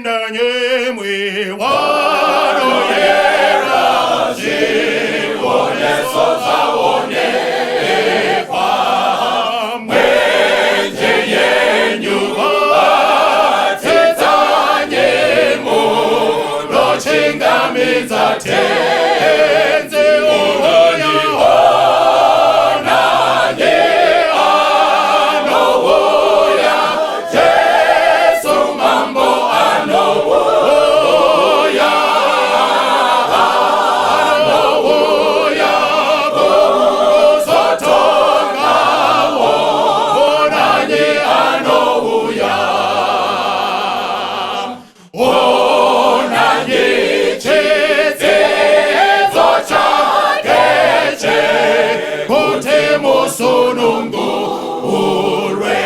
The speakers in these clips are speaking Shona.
Pinda nyemwe wanoyera zvioneso zvaonekwa mwenje yenyu vadzidzanye munochingamidza tenzi uhonya onanye anouya Jesu mambo anouya anouya kuzotongawo onanye anouya onanye chidzidzo chake chekuti musunungurwe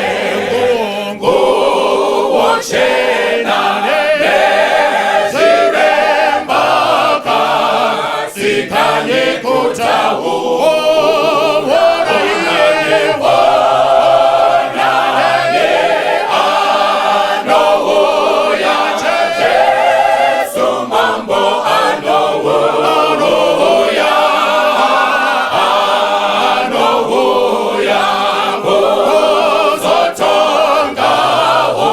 nguo chena nezviremba kasikanye kutaura iye onanye anouya Jesu mambo anouya anouya kuzotongawo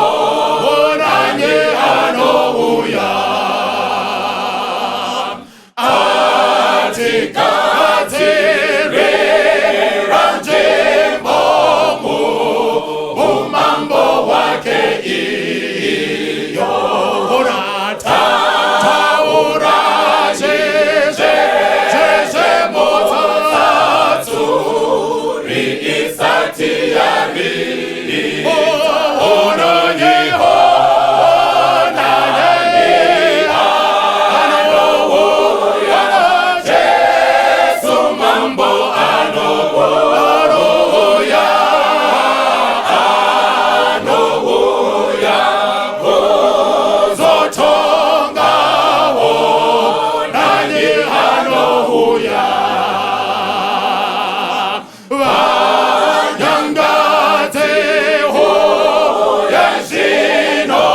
onanye anouya atigadzirira nzvimbo muumambo hwake iyo taura zvezvemutsatsu isati yari onanye onanye anouya Jesu mambo anouya anouya kuzotongawo nanye anouya vanyangadzeho yazvino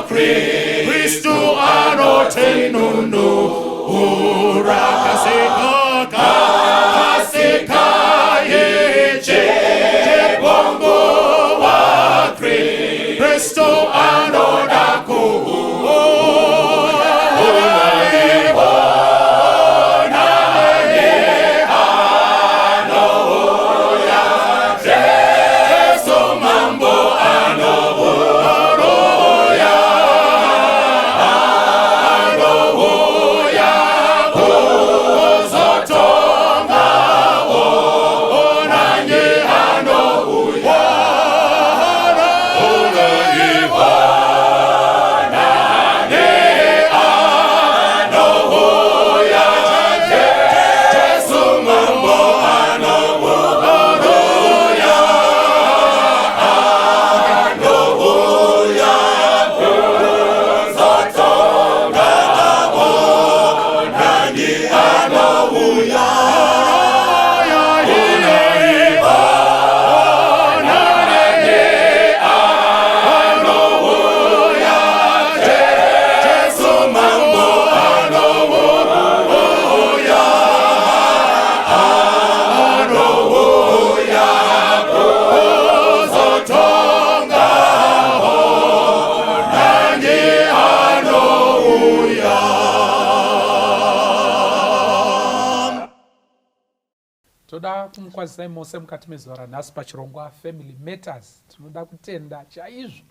Kristu anotinunura kasika kasika yeche bongo wa Kristu anoda kuuya onane anouya Jesu mambo anouya anouya kuzotongawo onanye anouya onanye onanye anouya Jesu mambo anouya anouya kuzotongawo nanye anouya onanye anouya Jesu mambo anouya anouya kuzotongawo nanye anouya. Toda kumukwazisai mose mukati mezuva ranhasi pachirongwa Family Matters. Tinoda kutenda chaizvo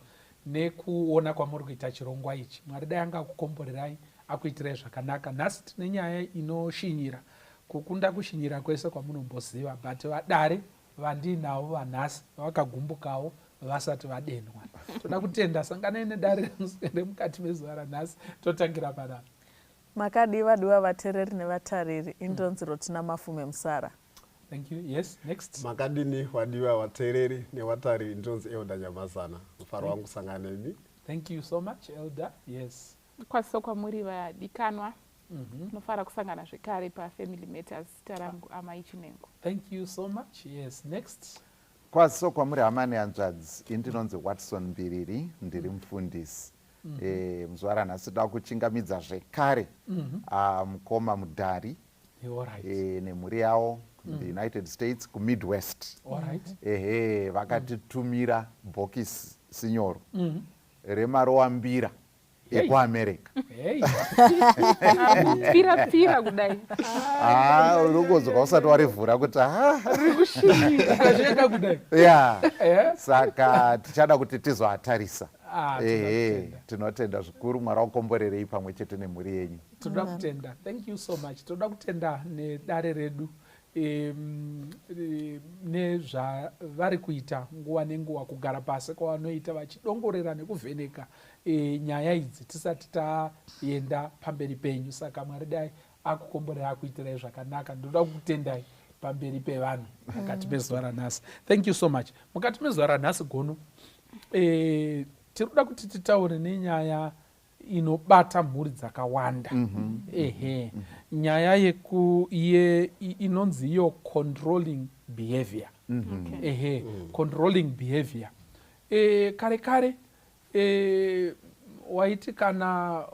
nekuona kwamuri kuita chirongwa ichi. Mwari dai anga akukomborerai akuitirai zvakanaka. Nhasi tine nyaya inoshinyira kukunda kushinyira kwese kwamunomboziva, but vadare vandiinavo vanhasi vakagumbukawo vasati vadenwa. Toda kutenda, sanganai nedare remukati mezuva ranhasi. Totangira panapa. Makadii vadiwa vatereri nevatariri, indonzi Rotina Mafume Musara. Thank you. Yes, next. Makadini wadiwa vateereri nevatariri, ndinonzi Elder Nyamazana. Mufaro wangu kusangana nemi. Thank you so much, Elder. Yes. Kwaziso kwamuri vadikanwa. Tinofara kusangana zvekare paFamily Matters. Zita rangu Amai Chinengo. Thank you so much. Yes, next. Kwaziso kwamuri hama nehanzvadzi, ini ndinonzi Watson Mbiriri, ndiri mufundisi. Muzuva ranhasi toda kuchingamidza zvekare mukoma Mudhari nemhuri yavo the United States, kuMidwest. Ehe, vakatitumira bhokisi sinyoro remarowambira ekuAmerica. Hey. Pfira pfira kudai. Ah, unongonzwa usati warivhura kuti ha. Ukazvienda kudai. Ya. Eh? Saka tichada kuti tizoatarisa. Ah, Ehe. tinotenda. Tinotenda zvikuru. Mwari wakomborerei pamwe chete nemhuri yenyu. Toda kutenda, thank you so much. Toda kutenda nedare redu nezvavari kuita nguva nenguva, kugara pasi kwavanoita vachidongorera nekuvheneka nyaya idzi tisati taenda pamberi penyu. Saka Mwari dai akukomborera, akuitirai zvakanaka. Ndoda kukutendai pamberi pevanhu mukati mezuva ranhasi. Thank you so much. Mukati mezuva ranhasi gono tiri kuda kuti titaure nenyaya inobata mhuri dzakawanda. Ehe, nyaya yeku ye inonzi iyo controlling behavior. Ehe, controlling behavior. Kare kare waiti kana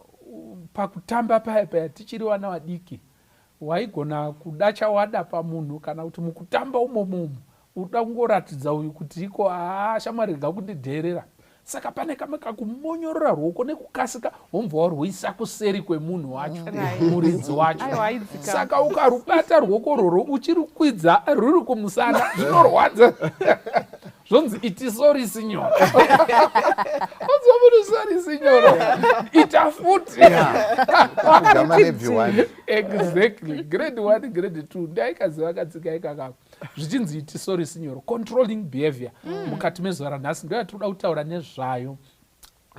pakutamba paya paya tichiri vana vadiki, waigona kuda chawada pamunhu, kana kuti mukutamba umomomo uda kungoratidza uyu kuti iko, haa shamwari, rega kundidherera. Saka pane kamwe kakumonyorora ruoko nekukasika, wombva warwuisa kuseri kwemunhu wacho, muridzi wacho. Aiwa, aidzika. Saka ukarubata ruoko rworwo uchirikwidza ruri kumusana, zvinorwadza. Zvonzi iti sorry sinyoro. Onzwa munhu, sorry sinyoro, ita futi. Gama nebvi. Exactly, grade 1, grade 2, ndaikaziva katsika ikakako, zvichinzi iti sorry sinyoro. Controlling behavior mukati mezuva ranhasi ndo yatinoda kutaura nezvayo,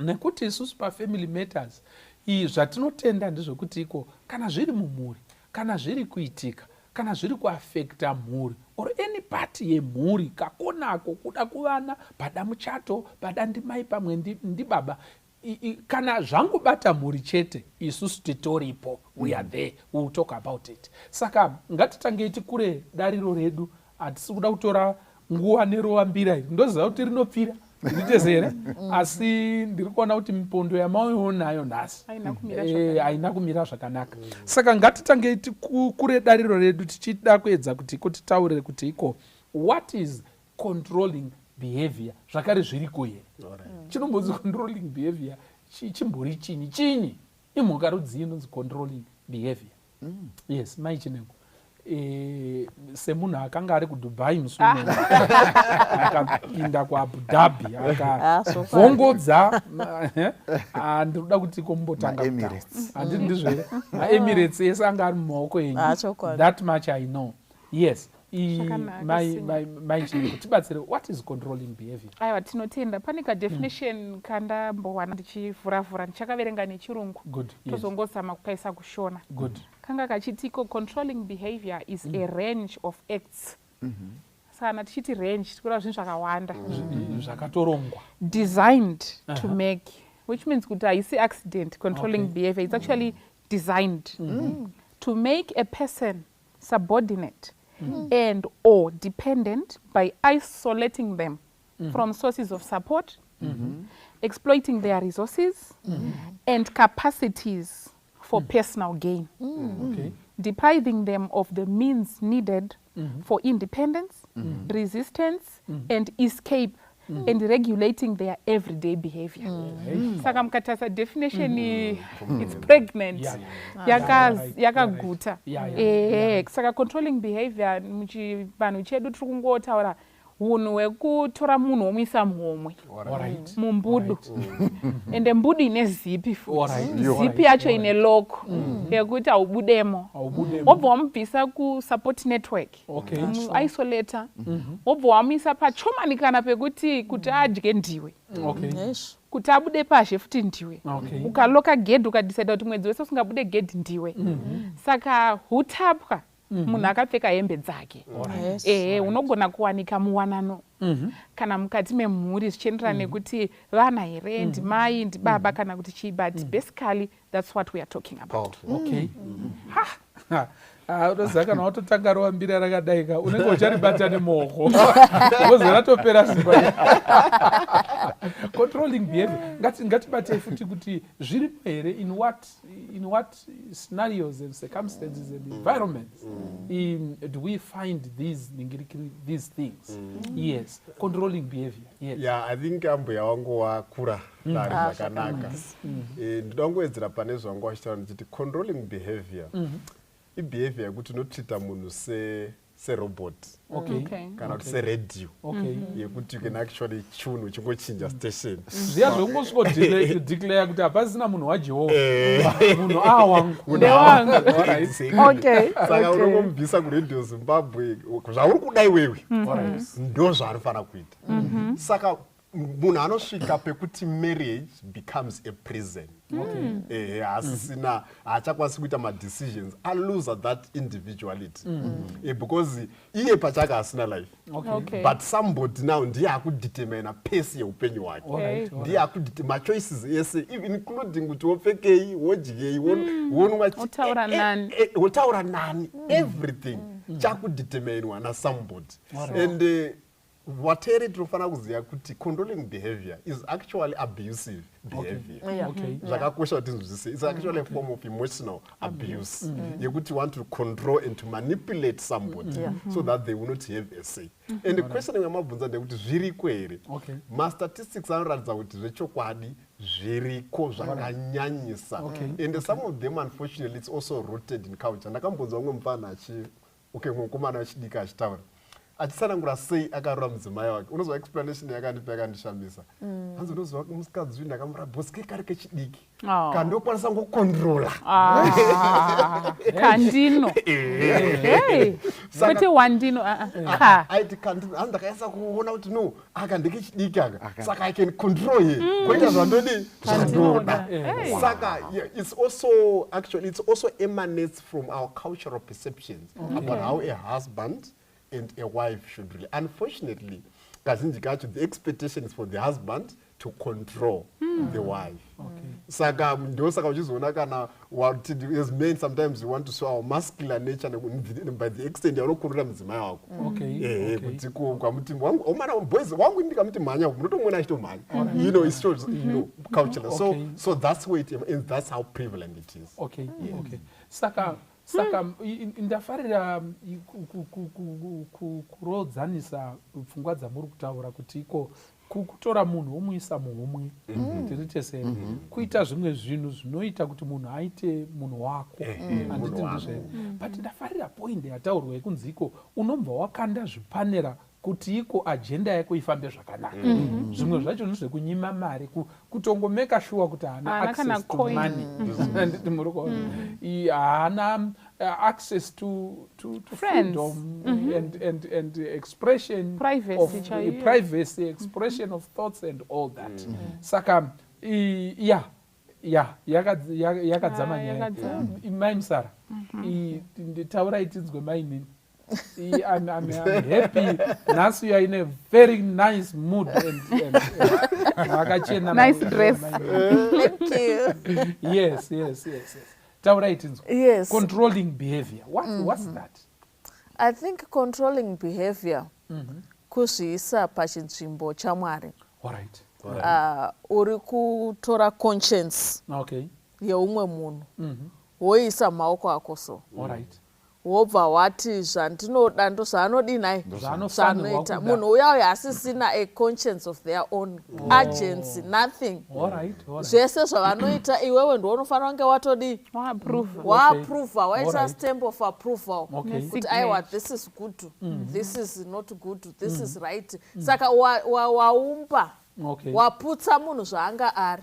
nekuti isusu paFamily Matters iyi zvatinotenda ndezvekuti iko kana zviri mumhuri, kana zviri kuitika, kana zviri kuafecta mhuri or any part yemhuri, kakonako kuda kuvana pada muchato, pada ndimai, pamwe ndibaba, kana zvangobata mhuri chete, isusu titoripo. We are there, we will talk about it. Saka ngatitangei tikure dariro redu. Hatisi kuda kutora nguva nerovambira iri. Ndoziva kuti rinopfira nditese here, asi ndiri kuona kuti mipondo yamaionayo nhasi Haina kumira eh, haina kumira zvakanaka. Saka ngatitangei tikure dariro redu tichida kuedza kuti iko titaurire kuti iko what is controlling behavior. Zvakare zviriko here? Chinombonzi controlling behavior chimbori chinyi? Chinyi? Imhuka rudzii inonzi controlling behavior? Yes, mai Chinengo, semunhu akanga ari kuDubai musi uno, akapinda kuAbu Dhabi, akabvongodza, ndinoda kuti kombotanga. Ma-Emirates. Handiti ndizvo here? MaEmirates ese anga ari mumaoko enyu. Ah, chokwadi. That much I know, yes. Zvakanaka, Sinya. Mai Chinengo, tibatsire, what is controlling behavior? Aiwa, tinotenda. Pane kadefinition kandambowana ndichivhuravhura, ndichakaverenga nechirungu, Good, yes. tozongozama kukaisa kuShona. Good. Kanga kachitiko controlling behavior is a range of acts. Saka kana tichiti range, tikureva zvinhu zvakawanda zvakatorongwa, designed to make, which means kuti haisi accident. Controlling behavior, it's actually designed to make a person subordinate and or dependent by isolating them from sources of support, exploiting their resources and capacities for personal gain, depriving them of the means needed for independence, resistance and escape, and regulating their everyday behavior. Hey. Saka mukatarisa definition iyi, it's pregnant. Yakaguta. Ehe, saka controlling behavior muchivanhu chedu tiri kungotaura unhu hwekutora munhu womuisa muhomwe, mumbudu, ende mbudu ine zipi futi, zipi yacho ine lock yekuti haubudemo. Haubudemo. Wobva wamubvisa kusupport network, isolata, wobva wamuisa pachomanikana pekuti kuti adye ndiwe, kuti abude pazhe futi ndiwe. Ukaloka gedhi, ukadecida kuti mwedzi wese usingabude gedhi ndiwe. Saka hutapwa munhu akapfeka hembe dzake. Ehe, unogona kuwanika muwanano kana mukati memhuri, zvichienderana nekuti vana here, ndimai, ndibaba, kana kuti chii, but basically that's what we are talking about. Okay. Ha! Ah, unoziva kana watotanga rova mbira rakadaika unenge ucharibata nemaoko because ratopera simba. Controlling behavior, ngatibatei futi kuti zviripo here, in what scenarios and circumstances and environments do we find these ningirikiri, these things? Yes, controlling behavior, yes. Yeah, I think ambuya wangu wakura dari. Ah, Zvakanaka. Ndoda kungowedzera pane zvangu wachitaura ndichiti controlling behavior ibehavior yekuti unotreata munhu serobot kana kuti seredio yekuti you can actually tune uchingochinja station. Zviya zvekungosvikodeclare kuti hapasina munhu waJehovha, munhu awangu. Ndewangu. Exactly. Saka unongomubvisa kuRadio Zimbabwe, zvauri kuda iwewe ndo zvaanofanira kuita. Saka munhu anosvika pekuti marriage becomes a prison. Ehe, haasisina, haachakwanisi kuita madecisions, alosa that individuality because iye pachake asina life. But somebody now ndiye akudetermina pace yeupenyu hwake. Ndiye akudete machoices ese, including kuti wopfekei, wodyei, wonwa Wotaura nani. Wotaura nani, everything chakudeterminwa nasomebody. And vateereri, tinofanira kuziva kuti controlling behavior is actually abusive behavior. Zvakakosha kuti tinzwisise, it's actually a form of emotional abuse yekuti you want to control and to manipulate somebody so that they will not have a say. And the question yamabvunza ndekuti zviriko here? Mastatistics anoratidza kuti zvechokwadi zviriko zvakanyanyisa. And some of them, unfortunately, it's also rooted in culture. Ndakambonzwa umwe mufana achi okay, mukomana wechidiki achitaura, achitsanangura sei akarora mudzimai wake. Unozwa explanation yakandipa yakandishamisa. Hanzi, unozwa musikadzi uyu ndakamura bhosi kari kechidiki Oh. kandokwanisa ngokontrola. Ah, kandino. Hey, kwete wandino, ah, ah. Ka Aiti kandino. Hanzi ndakaisa kuona kuti no, aka ndekechidiki aka, saka I can control ye koita zvandodi, zvandoda. Hey. Saka yeah, it's also actually, it's also emanates from our cultural perceptions about how a husband and a wife should really. Unfortunately, kazhinji kacho the expectation is for the husband to control the wife. Saka ndosaka uchizoona kana wati as men sometimes we want to show our masculine nature by the extent yaunokurira mudzimai wako. Ehe, kuti kwamuti wangu omana boys wangu, ndikamuti mhanya, munotomuona achitomhanya. It shows culture. So so that's where it and that's how prevalent it is. Okay, saka ndafarira kurodzanisa pfungwa dzamuri kutaura kuti iko kutora munhu womuisa muhumwe, tiri tese, kuita zvimwe zvinhu zvinoita kuti munhu aite munhu wako. Handiti Munhu wako. ndizvo? But ndafarira point yataurwa yekunzi iko unobva wakanda zvipanera kuti iko agenda yako ifambe zvakanaka. Zvimwe zvacho ndezvekunyima mari, kutongomeka sure kuti haana Haana kana access to coin. money. Handiti muri kuona? Haana access to Friends. freedom and expression Privacy of chaiyo. Privacy, expression of thoughts and all that. Saka ya yakadzama Ah, nyaya. yakadzama. Mai Musara, taurai tinzwe mainini. I'm happy nhasi you are in a very nice mood and makachena. Nice dress. Thank you. Yes, taurai tinzwe. Yes. Controlling behavior, what's that? I think controlling behavior kuzviisa pachinzvimbo chaMwari. All right. Uri kutora conscience yeumwe munhu, woisa mumaoko ako, so All right. wobva wati zvandinoda ndo zvaanodii nai. Zvaanofanirwa Zvaanoita kuda. munhu uya uyo asisina a conscience of their own agency, nothing. All right. Zvese zvavanoita, iwewe ndiwo unofanira kunge watodii? Waapprove. Waapprova, waita stamp of approval kuti aiwa, this is good, this is not good, this is right. Saka waumba, waputsa munhu zvaanga ari,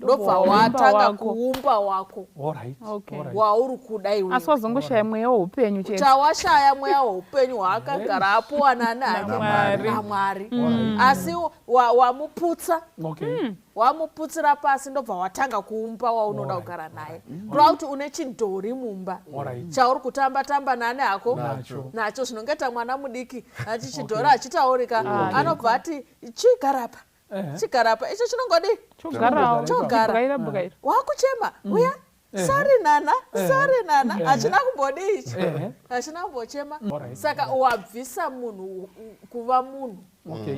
ndobva Waumba watanga wako. kuumba wako All right. wauri kuda iwewe. Asi wazongoshaya mweya weupenyu chete. Chawashaya mweya weupenyu hwaakagara apuwa nani hake? NaMwari. NaMwari. Asi wamuputsa, wamuputsira pasi, ndobva watanga kuumba waunoda kugara naye, kureva kuti une chidhori mumba chauri kutamba tamba nani hako. Nacho. Nacho zvinongoita mwana mudiki ati chidhori hachitaurika, anobva ati chigarapa, chigarapa, icho chinongodii? Chogarawo. Chogara. Bwaira bwaira. Wakuchema uya. Sorry nana, sorry nana, hachina kumbodii ichi, hachina kumbochema. Saka wabvisa munhu kuva munhu,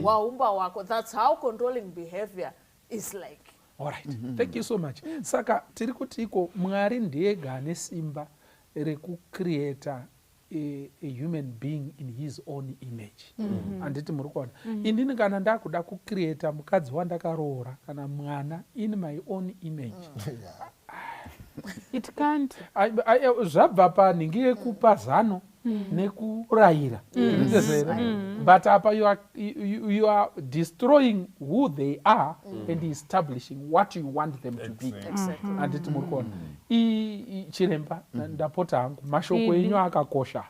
waumba wako. That's how controlling behavior is like. Alright. Thank you so much. Saka tiri kuti iko Mwari ndiega ane simba rekucreata a human being in his own image. Handiti muri kuona? Inini kana ndakuda kucreata mukadzi wandakaroora kana mwana in my own image. It can't. Zvabva panhingi yekupa zano nekurayira. Ndizvo here? But apa you are destroying who they are and establishing what you want them to be. Handiti muri kuona? Chiremba, ndapota hangu, mashoko enyu akakosha.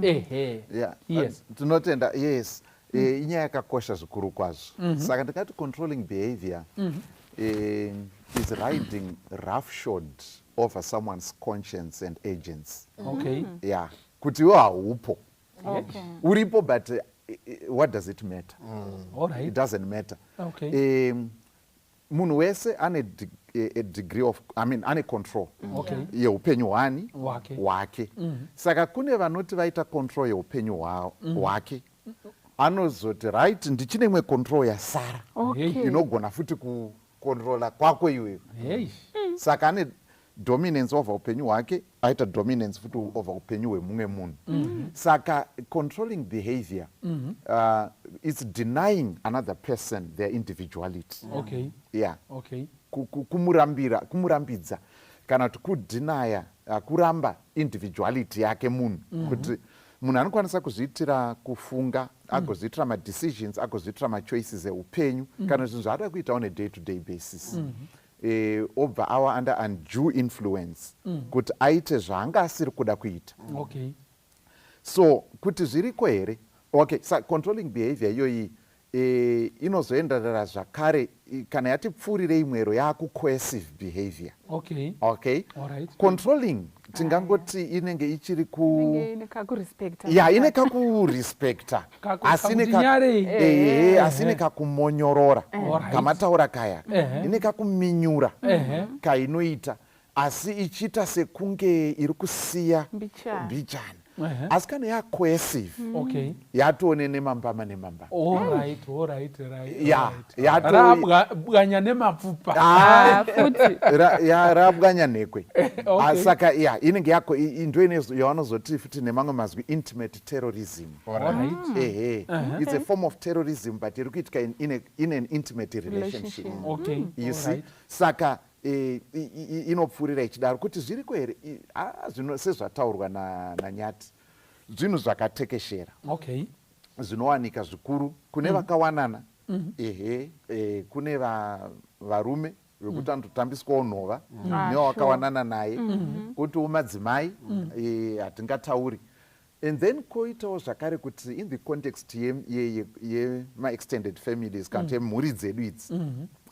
Ehe. Yes. Tinotenda, yes. Inyaya yakakosha zvikuru kwazvo. Saka ndingati controlling behavior is riding roughshod over someone's conscience and agency. Yeah. Kuti iwe haupo. Uripo, but what does it matter? It doesn't matter. Munhu wese ane a degree of, I mean, ane control yeupenyu hwani Hwake. hwake. Saka kune vanoti vaita control yeupenyu hwake, anozoti right, ndichine imwe control yasara inogona futi kucontrola kwako iwewe. Saka ane dominance over upenyu hwake, aita dominance futi over upenyu hwemumwe munhu. Saka controlling behavior, it's denying another person their individuality. Yeah. Kumurambira, kumurambidza kana kuti kudhinaya, kuramba individuality yake munhu, kuti munhu anokwanisa kuzviitira kufunga, agozviitira madecisions, agozviitira machoices eupenyu kana zvinhu zvaada kuita on a day to day basis. Obva ava under undue influence kuti aite zvaanga asiri kuda kuita. So kuti zviriko here? Okay, sa controlling behavior iyoyi inozoenderera zvakare kana yatipfuurirei mwero yaakucoercive behavior. Okay. Controlling tingangoti inenge ichiri ku Inenge ine kakurespecta. Ya, ine kakurespecta, asi ine kakuti nyarei. Ehe, asi ine kakumonyorora kamataura kaya, ine kakuminyura kainoita, asi ichiita sekunge iri kusiya Mbichana. mbichana. Asi kana yacoercive, yatone nemambama nemambama. All right, all right, right. Ya, Rabwanya nemapfupa. Ah, Ah, futi. Ya, rabwanya nhekwe. Ah, saka ya inenge yako ndo ine yavanozoti futi nemamwe mazwi intimate terrorism. Ehe, it's a form of terrorism, but iri kuitika in an intimate relationship. Relationship. You see? Saka inopfuurira ichidaro. Kuti zviriko here? Zvino sezvataurwa naNyati, zvinhu zvakatekeshera, zvinowanika zvikuru kune vakawanana. Ehe, kune varume vekuti anototambiswawo nhova newawakawanana naye, kutiwo madzimai, hatingatauri. And then koitawo zvakare kuti in the context yema-extended families kana kuti yemhuri dzedu idzi,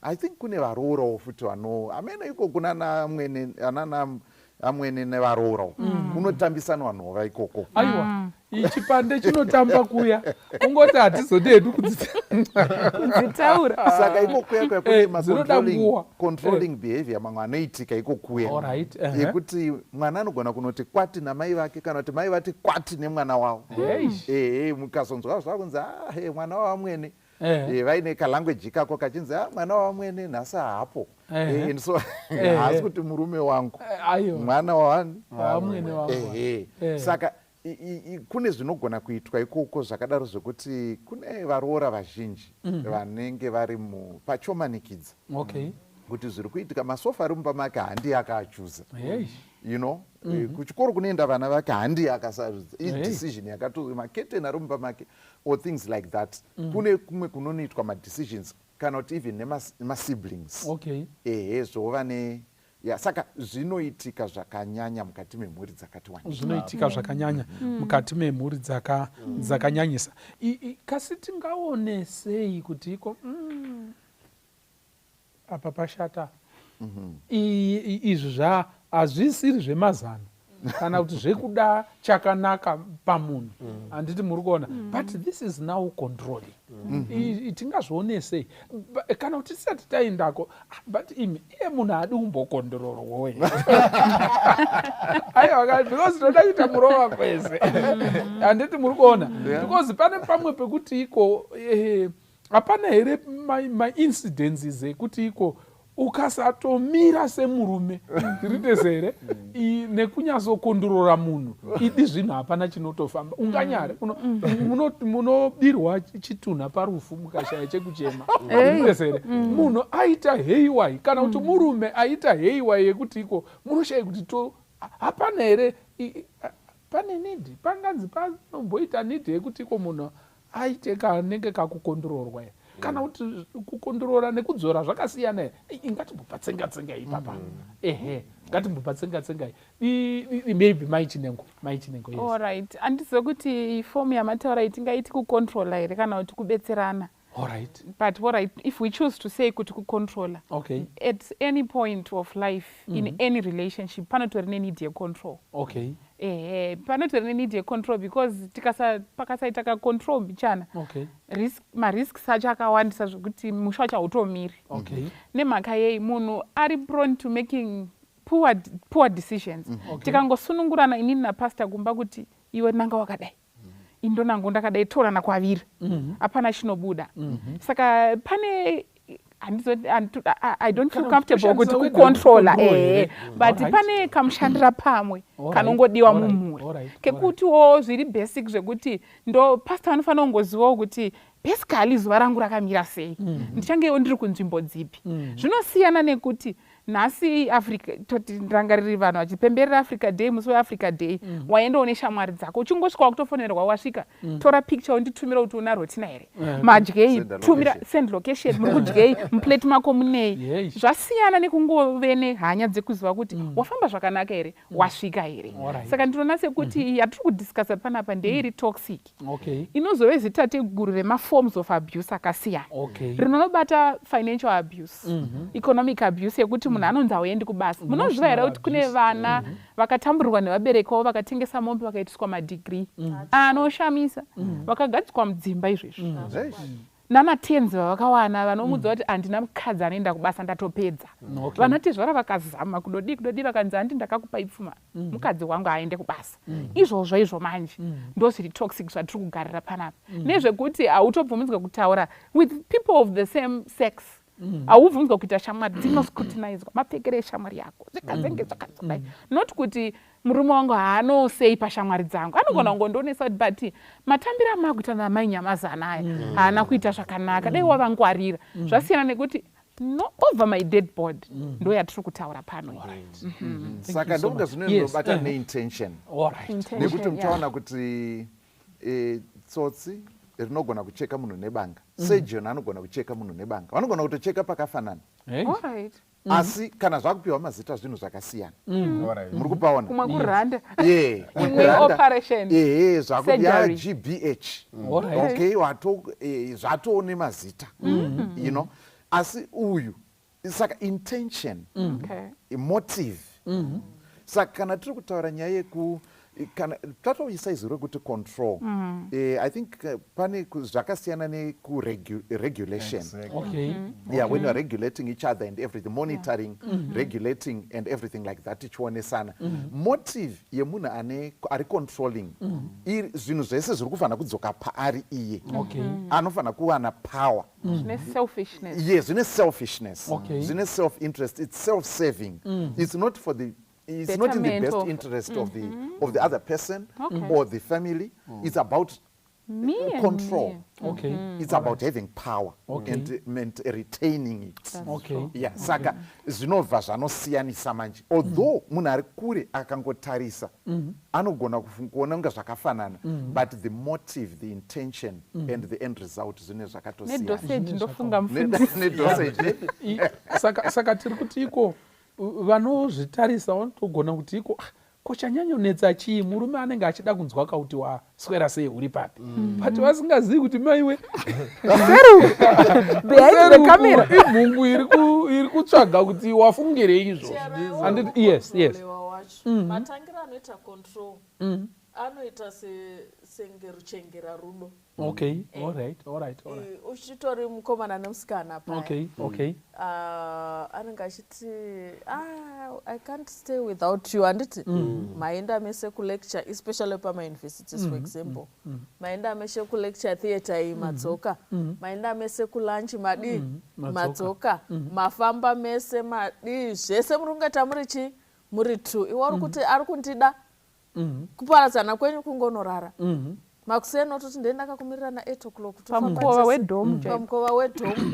I think kune varoorawo futi vano amene iko kuna namwene anana amwene nevaroorawo, kunotambisanwa nhova ikoko. Aiwa, chipande chinotamba kuya, ungoti hatizodi hedu kudzitaura. Saka iko kuya kuya kune Dzinoda nguva. Controlling behavior mamwe anoitika iko kuya, yekuti mwana anogona kunoti kwati namai vake, kana kuti mai vati kwati nemwana wavo. Ehe, mukazonzwa zvakunzi, "Ah, he, mwana wavamwene," vaine kalanguage ikako kachinzi, "Ah, mwana wavamwene nhasi haapo." And so haasi kuti murume wangu, Aiwa. mwana wawani. Wavamwene wangu. Ehe. Saka kune zvinogona kuitwa ikoko zvakadaro, zvekuti kune varoora vazhinji vanenge vari pachomanikidza kuti zviri kuitika, masofa ari mumba make handiye akaachuza, kuchikoro kunoenda vana vake handiye akasarudza, idecision yakatorwa, maketeni ari mumba make or things like that. Kune kumwe kunonoitwa madecisions kana kuti even nemasiblings. Ehe, zvova ne ya, saka zvinoitika zvakanyanya mukati memhuri dzakati wandei. Zvinoitika zvakanyanya mukati memhuri dzakanyanyisa. Kasi tingaone sei kuti iko apa pashata? Izvi zva hazvisiri zvemazano. kana kuti zvekuda chakanaka pamunhu mm. handiti muri kuona mm. but this is now controlling mm -hmm. tingazvione sei kana kuti tisati taendako ah, but imi iye munhu haadi kumbokondororwoe aiwa because toda kuita murova kwese mm. handiti muri kuona because pane pamwe pekuti iko eh, hapana here maincidences ma ekuti iko ukasatomira semurume tiritese here mm. nekunyatsokondorora munhu idi zvinhu hapana chinotofamba unganyare mm. munobirwa chitunha parufu mukashaya chekuchema tiritese here mm. munhu aita heiwai kana kuti murume aita heiwai yekuti iko munoshaya kuti to hapana here pane nidi panganzi panomboita nidi yekuti iko munhu aite kanenge kakukondororwa here kana kuti kukondorora nekudzora zvakasiyana here ingatimbopa tsenga ipapa mm. ehe ngatimbopa tsenga tsenga maybe mai chinengo mai chinengo yes. Alright andizive kuti fomu yamataura iyi tingaiti kucontrola here kana kuti kubetserana. Alright. But alright, if we choose to say kuti kucontrola okay. at any point of life mm -hmm. in mm-hmm. any relationship panotori neneed yecontrol. Okay. Ehe, panotori neneed yecontrol because tikasa pakasaita kacontrol mbichana okay. risk, marisks acho akawandisa zvekuti musha wacho hautomiri. Okay. Nemhaka yei munhu ari prone to making poor, poor decisions. Mm. Okay. Tikangosunungurana inini napastor kumba kuti iwe nanga wakadai indonango ndakadai torana kwaviri mhm. hapana mm -hmm. chinobuda mm -hmm. saka pane I don't feel comfortable kuti kucontrola eh but pane kamushandira pamwe kanongodiwa mumhuri kekutiwo zviri basic zvekuti ndo pastor vanofanira kungozivawo kuti basically zuva rangu rakamira sei mhm. ndichangewo ndiri kunzvimbo dzipi mhm. zvinosiyana nekuti Nhasi Africa toti ndangariri vanhu vachipemberera Africa Day musi weAfrica Day mm. waendawo neshamwari dzako uchingosvika wakutofonerwa wasvika mm. tora picture unditumira kuti una rotina here mm. madyei tumira send location muri kudyei muplate mako munei yes. Zvasiyana nekungove nehanya dzekuziva kuti mm. wafamba zvakanaka here mm. wasvika here right. Saka ndinoona sekuti mm -hmm. yatiri kudiscussa panapa ndeiri mm. toxic okay. Inozove zitateguru remaforms of abuse akasiyana okay. Rinonobata financial abuse mm -hmm. economic abuse yekuti munhu mm. anonzi hauendi kubasa mm. Munozviziva here kuti kune vana mm -hmm. vakatamburirwa nevabereki vavo vakatengesa mombe vakaitiswa madegree mm. anoshamisa mm. Vakagadzikwa mudzimba izvezvi mm. Nanatenzi vavakawana vanomuudza kuti handina mukadzi anoenda kubasa ndatopedza. Okay. Vanatezvara vakazama kudodii kudodii vakanzi handi ndakakupai pfuma mm. mukadzi wangu aende kubasa mm. Izvozvo izvo manje mm. ndozviri toxic zvatiri kugarira panapa mm. Nezvekuti hautobvumidzwa kutaura with people of the same sex mm. Haubvumidzwa kuita shamwari dzinoscrutinizwa mapfekero eshamwari yako zvikazenge mm. zvakazodai mm. Not kuti murume wangu haanosei pashamwari dzangu anogona mm. kungondionesa kuti but matambiro amakuita namai nyamazana aya mm. haana kuita zvakanaka dai mm. wavangwarira mm. Zvasiyana nekuti no over my dead body mm. Ndo yatiri kutaura pano right. mm -hmm. Saka so ndokunga zvinobata yes. neintention right. Nekuti muchaona kuti e, tsotsi rinogona kucheka munhu nebanga mm. Surgeon anogona kucheka munhu nebanga vanogona kutocheka pakafanana hey. Right. Mm. Asi kana zvakupiwa mazita zvinhu zvakasiyana mm. Muri kupaona kumwe kuranda ehe zvakuti ya gbh mm. Okay wato eh, zvatoo nemazita mm. You know asi uyu saka intention mm. Okay. Motive mm -hmm. Saka kana tiri kutaura nyaya yeku kana tatoisa izwi rekuti control mm. eh, I think uh, pane zvakasiyana nekuregulation exactly. Okay. Mm -hmm. Yeah, when you are regulating each other and everything monitoring yeah. mm -hmm. regulating and everything like that tichionesana mm -hmm. Motive yemunhu ane ari controlling mm -hmm. zvinhu zvese zviri kufanira kudzoka paari iye okay. mm -hmm. Anofanira kuwana power mm. Selfishness. Yes, zvine selfishness okay. Zvine self interest, it's self serving mm. It's not for the it's not in the best of, interest mm -hmm. of the mm-hmm. of the other person okay. or the family mm. It's about me control me. Okay. Mm. It's about right. having power okay. and, and retaining it okay. Yeah, saka zvinobva zvanosiyanisa manje although mm. munhu ari kure akangotarisa mm. Anogona kuona kunge zvakafanana mm. But the motive, the intention mm. and the end result zvine zvakatosiyana ndofunga nedosage saka, saka tiri kuti iko vanozvitarisa vanotogona kuti iko ah, ko chanyanyonetsa chii murume anenge achida kunzwa kauti waswera sei uri papi mm. But vasingazivi kuti maiwe imhungu iri kutsvaga kuti wafungirei izvozvo. Yes, yes. zvacho mm -hmm. Matangiro anoita control anoita senge ruchengera rudo. Okay, eh. Alright, alright, alright. Eh, uchitori mukomana nemusikana paya. Okay, okay. Anenge achiti, ah, I can't stay without you, handiti? Maenda mese kulecture, especially pamauniversities, for example. Maenda mese kulecture theatre iyi, madzoka. Maenda mese kulunch, madii? Madzoka. Mafamba mese, madii? Zvese muri kunge tamuri chi? Muri two. Iwe uri kuti ari kundida. Kuparadzana kwenyu kungonorara. Makuseni ototi ndee ndakakumirira na 8 o'clock pamukova wedhomu. Pamukova wedhomu.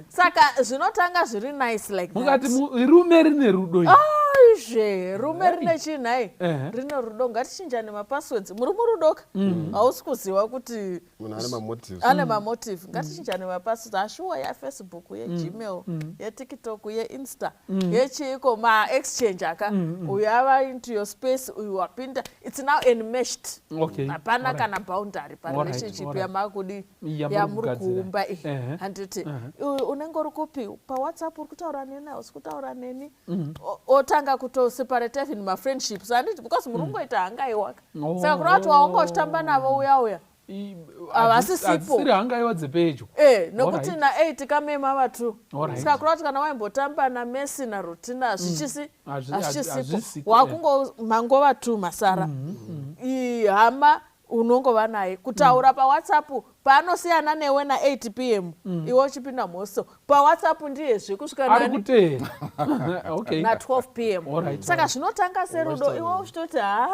Saka zvinotanga zviri nice like. Mungati rume rine rudo. Aizve, rume rine chii nhai? Rine rudo. Ngatichinjane mapasswords. Muri murudoka, hausi kuziva kuti munhu ane mamotives. Ane mamotive. Ngatichinjane mapasswords ashuwa yafacebook, yegmail, yetiktok, yeinsta, yechiiko, maexchange aka. Uyu ava into your space, uyu wapinda. It's now enmeshed. Hapana kana boundary parelationship yamakudi yamuri kuumba iyi, handiti? Uyu unenge uri kupi? PaWhatsApp uri kutaura neni, hausi kutaura neni. Otanga kutoseparate even mafriendships, handiti? Because muri kungoita hangaiwaka. Saka kureva kuti waunga uchitamba navo uya uya havasisipo. Hadzisiri hangaiwa dzepedyo. Eh, nokuti na8 kamema vatu. Saka kureva kuti kana waimbotamba naMessi naRutina, hazvichisi hazvichisipo. Wakungo mangova tu masara. Hama unongova naye kutaura paWhatsApp, paanosiyana newe na8 p.m., iwe uchipinda mhoso paWhatsApp ndiyezve kusvika ari kuteera. Na12 p.m. Saka zvinotanga serudo, iwe uchitoti, ha,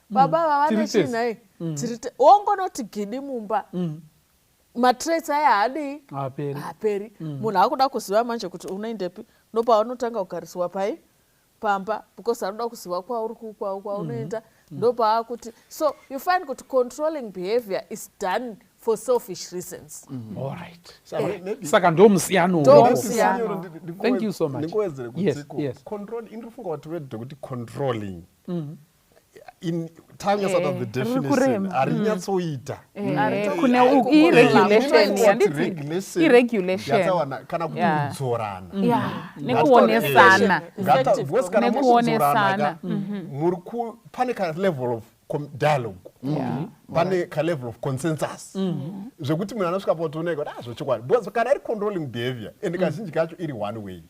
baba vava Tiri tese. nechinhai, wongonoti gidi mumba, matraits aya haadii? Haaperi. Haaperi. Munhu akuda kuziva manje kuti unoendepi. Ndopaunotanga kugarisiwa pai pamba, because anoda kuziva kwauri kwaunoenda. Ndopaakuti, so you find kuti controlling behavior is done for selfish reasons. Alright. Saka maybe Saka ndo musiyano Ndo uripo. musiyano. Thank you so much. Ndingowedzere kuti control, indinofunga kuti word rekuti controlling in time out of the Riri definition kurema. harinyatsoita. Kune i-regulation, handiti? Regulation. I-regulation. Yatawana kana kuti kudzorana. Yeah, nekuonesana. Effective. Because kana Nekuonesana. muchidzorana ka, muri pane ka level of dialogue, pane ka level of consensus, zvekuti munhu anosvika pakutooneka kuti, ah, zvochokwadi. Because kana iri controlling behavior, and kazhinji kacho iri one way.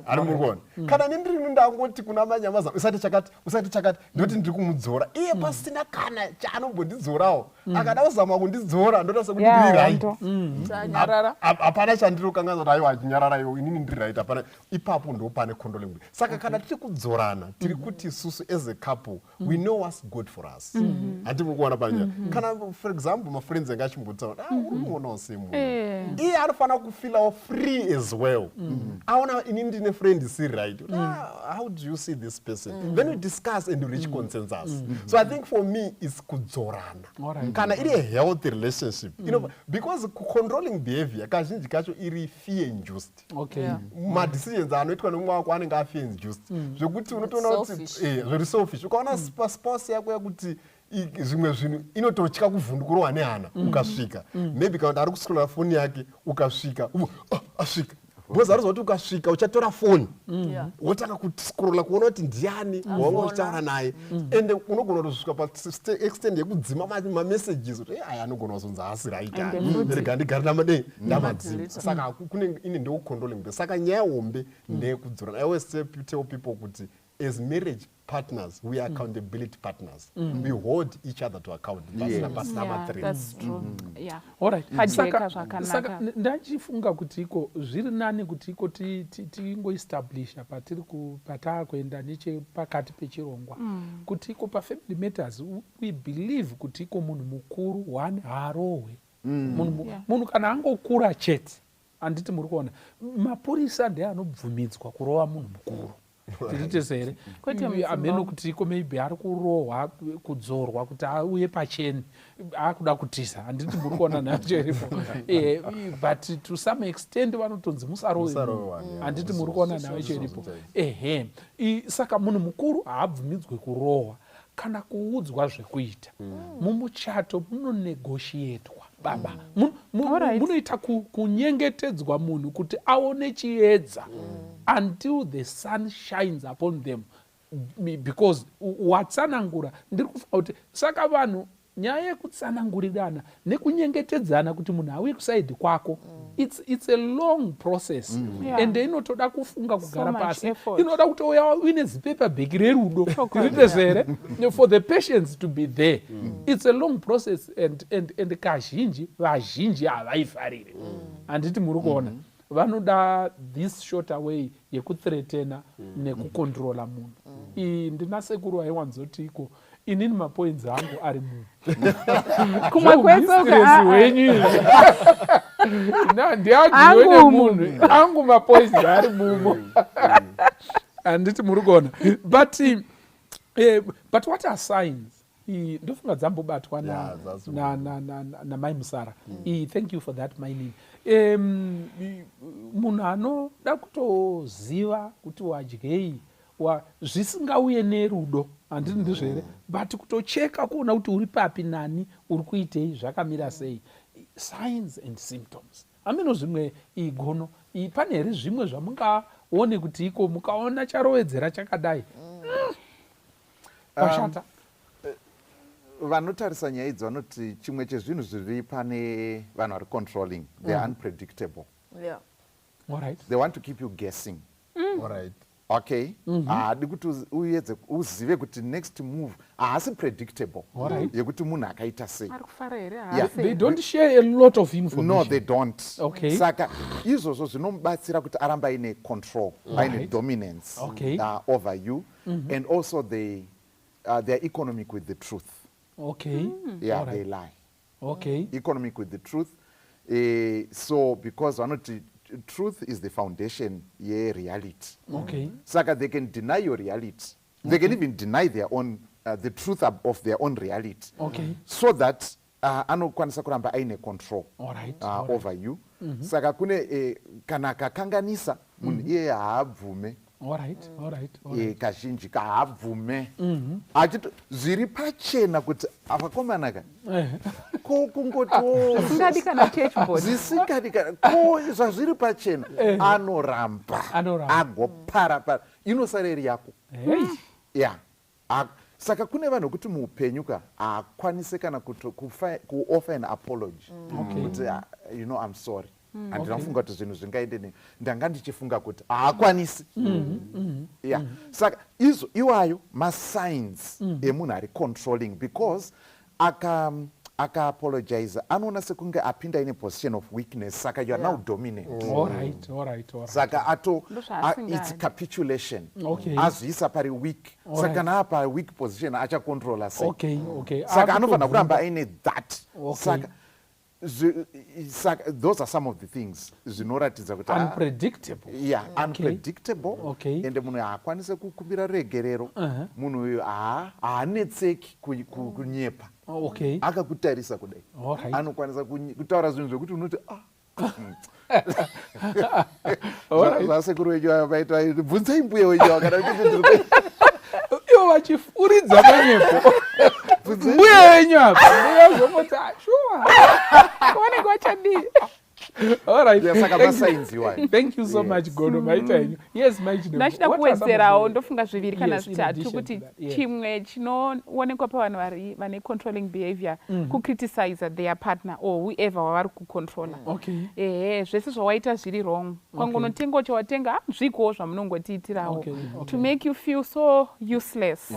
Ari muri kuona, kana nendirini ndangoti kuna manyamaza, usati chakati, usati chakati, ndoti ndiri kumudzora iye pasina kana chaanombondidzorawo. Akada kuzama kundidzora, ndoda sekuti ndiri right. Hondo. Chanyarara. Hapana chandinokanganisa kuti aiwa, achinyarara iwo, inini ndiri right, hapana. Ipapo ndo pane controlling. Saka kana tiri kudzorana, tiri kuti isusu as a couple we know what's good for us, handi muri kuona panya? Kana for example mafriends anga achimbotaura, ah, uri kuonawo semunhu iye anofanira kufeelawo free as well. Aona ini ndine friend isiri right, ah, how do you see this person? Then we discuss and we reach consensus. So I think for me is kudzorana kana iri a healthy relationship, because controlling behavior kazhinji kacho iri fear induced. Madecisions anoitwa nemumwe wako anenge afear induced, zvekuti unotoona kuti Selfish. Zviri selfish. Ukaona spouse yako yakuti zvimwe zvinhu inototya kuvhundukurohwa nehana, ukasvika maybe kana kuti ari kuscrolla foni yake, ukasvika, oh, asvika, because ariziva kuti ukasvika uchatora foni, wotanga kuscrolla kuona kuti ndiani wanga uchitaura naye. Ende unogona kutosvika paextent yekudzima mamessages kuti, "Eh, aya anogona kuzonzi haasi right aya. Ende futi Rega ndigare namadei ndamadzima." Madelete. Saka kune ine ndekucontrolling. Saka nyaya hombe ndeyekudzorana. I always tell people kuti as marriage partners we are accountability partners. We hold each other to account pasina pasina Yeah, mathreats. that's true. Yeah. Alright. Pajeka zvakanaka. Saka ndachifunga kuti iko zviri nani kuti iko tingoestablisha patiri pataakuenda nechepakati pechirongwa kuti iko pafamily matters we believe kuti iko munhu mukuru one haarohwe. Munhu munhu kana angokura chete, handiti muri kuona, mapurisa ndeanobvumidzwa kurova munhu mukuru. Tiri tese here? Kwete mudzimba. Ameno kuti iko maybe ari kurohwa kudzorwa kuti auye pacheni, akuda kutiza, handiti muri kuona nacho iripo? But to some extent vanotonzi musarove Musarove munhu. vanhu, yeah. Handiti muri kuona nacho iripo? Ehe. Saka munhu mukuru haabvumidzwe kurohwa kana kuudzwa zvekuita. Mumuchato munonegotiatwa, baba. Munoita kunyengetedzwa munhu kuti aone chiedza. Until the sun shines upon them, because watsanangura, ndiri kufunga kuti saka vanhu, nyaya yekutsanangurirana nekunyengetedzana kuti munhu auye kuside kwako, it's a long process. Ende inotoda kufunga, kugara so pasi, inoda kutouya uine zipaper bag rerudo ritezere for the patience to be there. It's a long process and kazhinji vazhinji havaifariri. Handiti muri kuona? Vanoda this shorter way yekuthreatena nekucontrola munhu. Ndina sekuru aiwanzoti iko, "Inini mapoints angu ari munhu." Kumwe kwese wenyu ndiagiwe nemunhu, angu mapoints ari mumo. Handiti muri kuona? But what are signs? Ndofunga dzambobatwa namai Musara. Thank you for that, mainini. Munhu anoda kutoziva kuti wadyei, zvisingauye nerudo, handiti ndizvo here? But kutocheka kuona kuti uri papi, nani, uri kuitei, zvakamira sei, signs and symptoms. Hamino zvimwe igono, pane here zvimwe zvamungaone kuti iko mukaona charovedzera chakadai, pashata? Vanotarisa nyaya idzi vanoti chimwe chezvinhu zviri pane vanhu vari controlling, they are unpredictable. They want to keep you guessing. Okay, haadi kuti uedze uzive kuti next move, haasi predictable yekuti munhu akaita sei. Ari kufara here? They don't share a lot of information. No, they don't. Saka izvozvo zvinomubatsira kuti aramba aine control, aine dominance over you. And also they are economic with the truth. Yeah, they lie. Economic with the truth. So because vanoti truth is the foundation yereality. Saka they can deny your reality. They can even deny their own the truth of their own reality so that anokwanisa kuramba aine control over you. Saka kune kana akakanganisa munhu, iyeye haabvume. Kazhinji kahaabvume, achiti zviri pachena kuti avakomana ka ko kungotiwo Zvisingadi kana church board. Zvisingadi kana ko zvazviri pachena, anoramba. Anoramba. Agoparapara, inosara iri yako. Hey. Ya. Saka kune vanhu vekuti muupenyu ka haakwanise kana kuoffer an apology kuti, "Ah, I'm sorry, handina kufunga kuti zvinhu zvingaende ne ndanga ndichifunga kuti," haakwanisi. Ya, saka izvo iwayo masigns emunhu ari controlling, because akaapologize anoona sekunge apinda in a position of weakness, saka you are now dominant. Saka ato Ndozvaasingadi. It's capitulation. Azviisa pari weak. Saka kana apa weak position, achacontrola sei? Saka anofanira kuramba aine that. Saka those are some of the things zvinoratidza kuti Unpredictable. Yeah, unpredictable. Ende munhu haakwanisi kukumbira regerero. Munhu uyu haanetseki kunyepa. Akakutarisa kudai, anokwanisa kutaura zvinhu zvekuti unoti, "Ah." Zvasekuru wenyu ava vaita, bvunzai mbuya wenyu ava kana kuti Ivo vachifuridza manyepo, mbuya wenyu apa, mbuya zvomoti, "Ah, sure." Vanenge vachadii? All right. Yeah, saka Thank you. masigns iwayo. Thank you so much, Gono. Maita henyu. Yes, Mai. Ndachida kuwedzerawo, ndofunga zviviri kana zvitatu, kuti chimwe chinoonekwa pavanhu vari vane controlling behavior, kucriticize their partner or whoever wavari kucontrola. Ehe, zvese zvawaita zviri wrong, kwangonotengawo chawatenga, ah, zvikowo zvamunongotiitirawo, to make you feel so useless,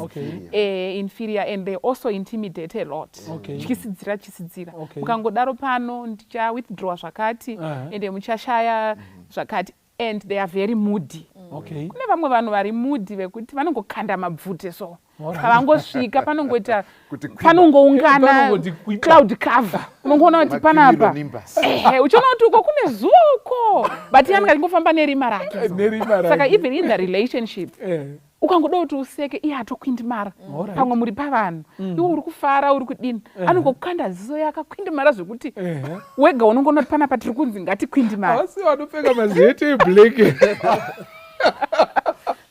inferior, and they also intimidate a lot. Tyisidzira, tyisidzira. Mukangodaro pano, ndichawithdraw zvakati, ende muchashaya zvakati, and they are very moody. Kune vamwe vanhu vari moody vekuti vanongokanda mabvute, so pavangosvika panongoita Kuti kwiba. Panongoungana Panongoti kwiba. cloud cover, unongoona kuti panapa Macumulonimbus. Ehe, uchiona kuti uko kune zuva uko, but iye anenge achingofamba nerima rake so. Nerima rake. Saka even in the relationship, ukangoda kuti useke, iye atokwindimara. Pamwe muri pavanhu, iwe uri kufara, uri kudini, anongokanda ziso yakakwindimara zvekuti wega unongoona kuti panapa tiri kunzi ngatikwindimara. Havasi vanopfeka maziheti eblack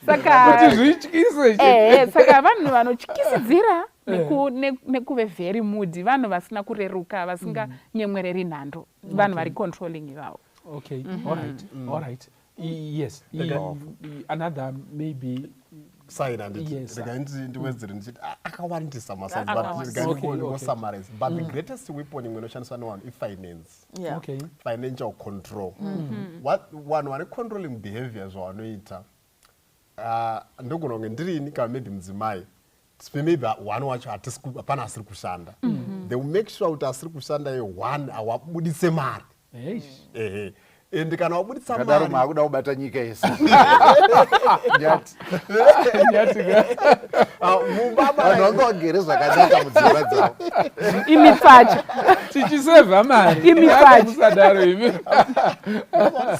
Saka kuti zvityise? Ehe, saka vanhu vanotyisidzira nekuve very moody, vanhu vasina kureruka, vasinganyemwereri nhando, vanhu vari controlling ivavo. Okay, all right. Yes, another maybe side handiti Yes. regai ndiwedzere ndichiti akawandisa masides but Akawandisa. regai ndingosummarize. But the greatest weapon imwe inoshandiswa nevanhu ifinance. Financial control. Vanhu vane controlling behavior zvavanoita, ndogona kunge ndirini kana maybe mudzimai, maybe one wacho hapana asiri kushanda. They will make sure kuti asiri kushanda ye1 awabudise mari. Ehe, and kana wabudisa Kadaro mari maakuda kubata nyika yese. Nyati. Nyati. Mumba Vanhu vanga vagere zvakanaka mudzimba dzavo. Imitsacha. Tichisevha mari. Imi. Musadaro imi.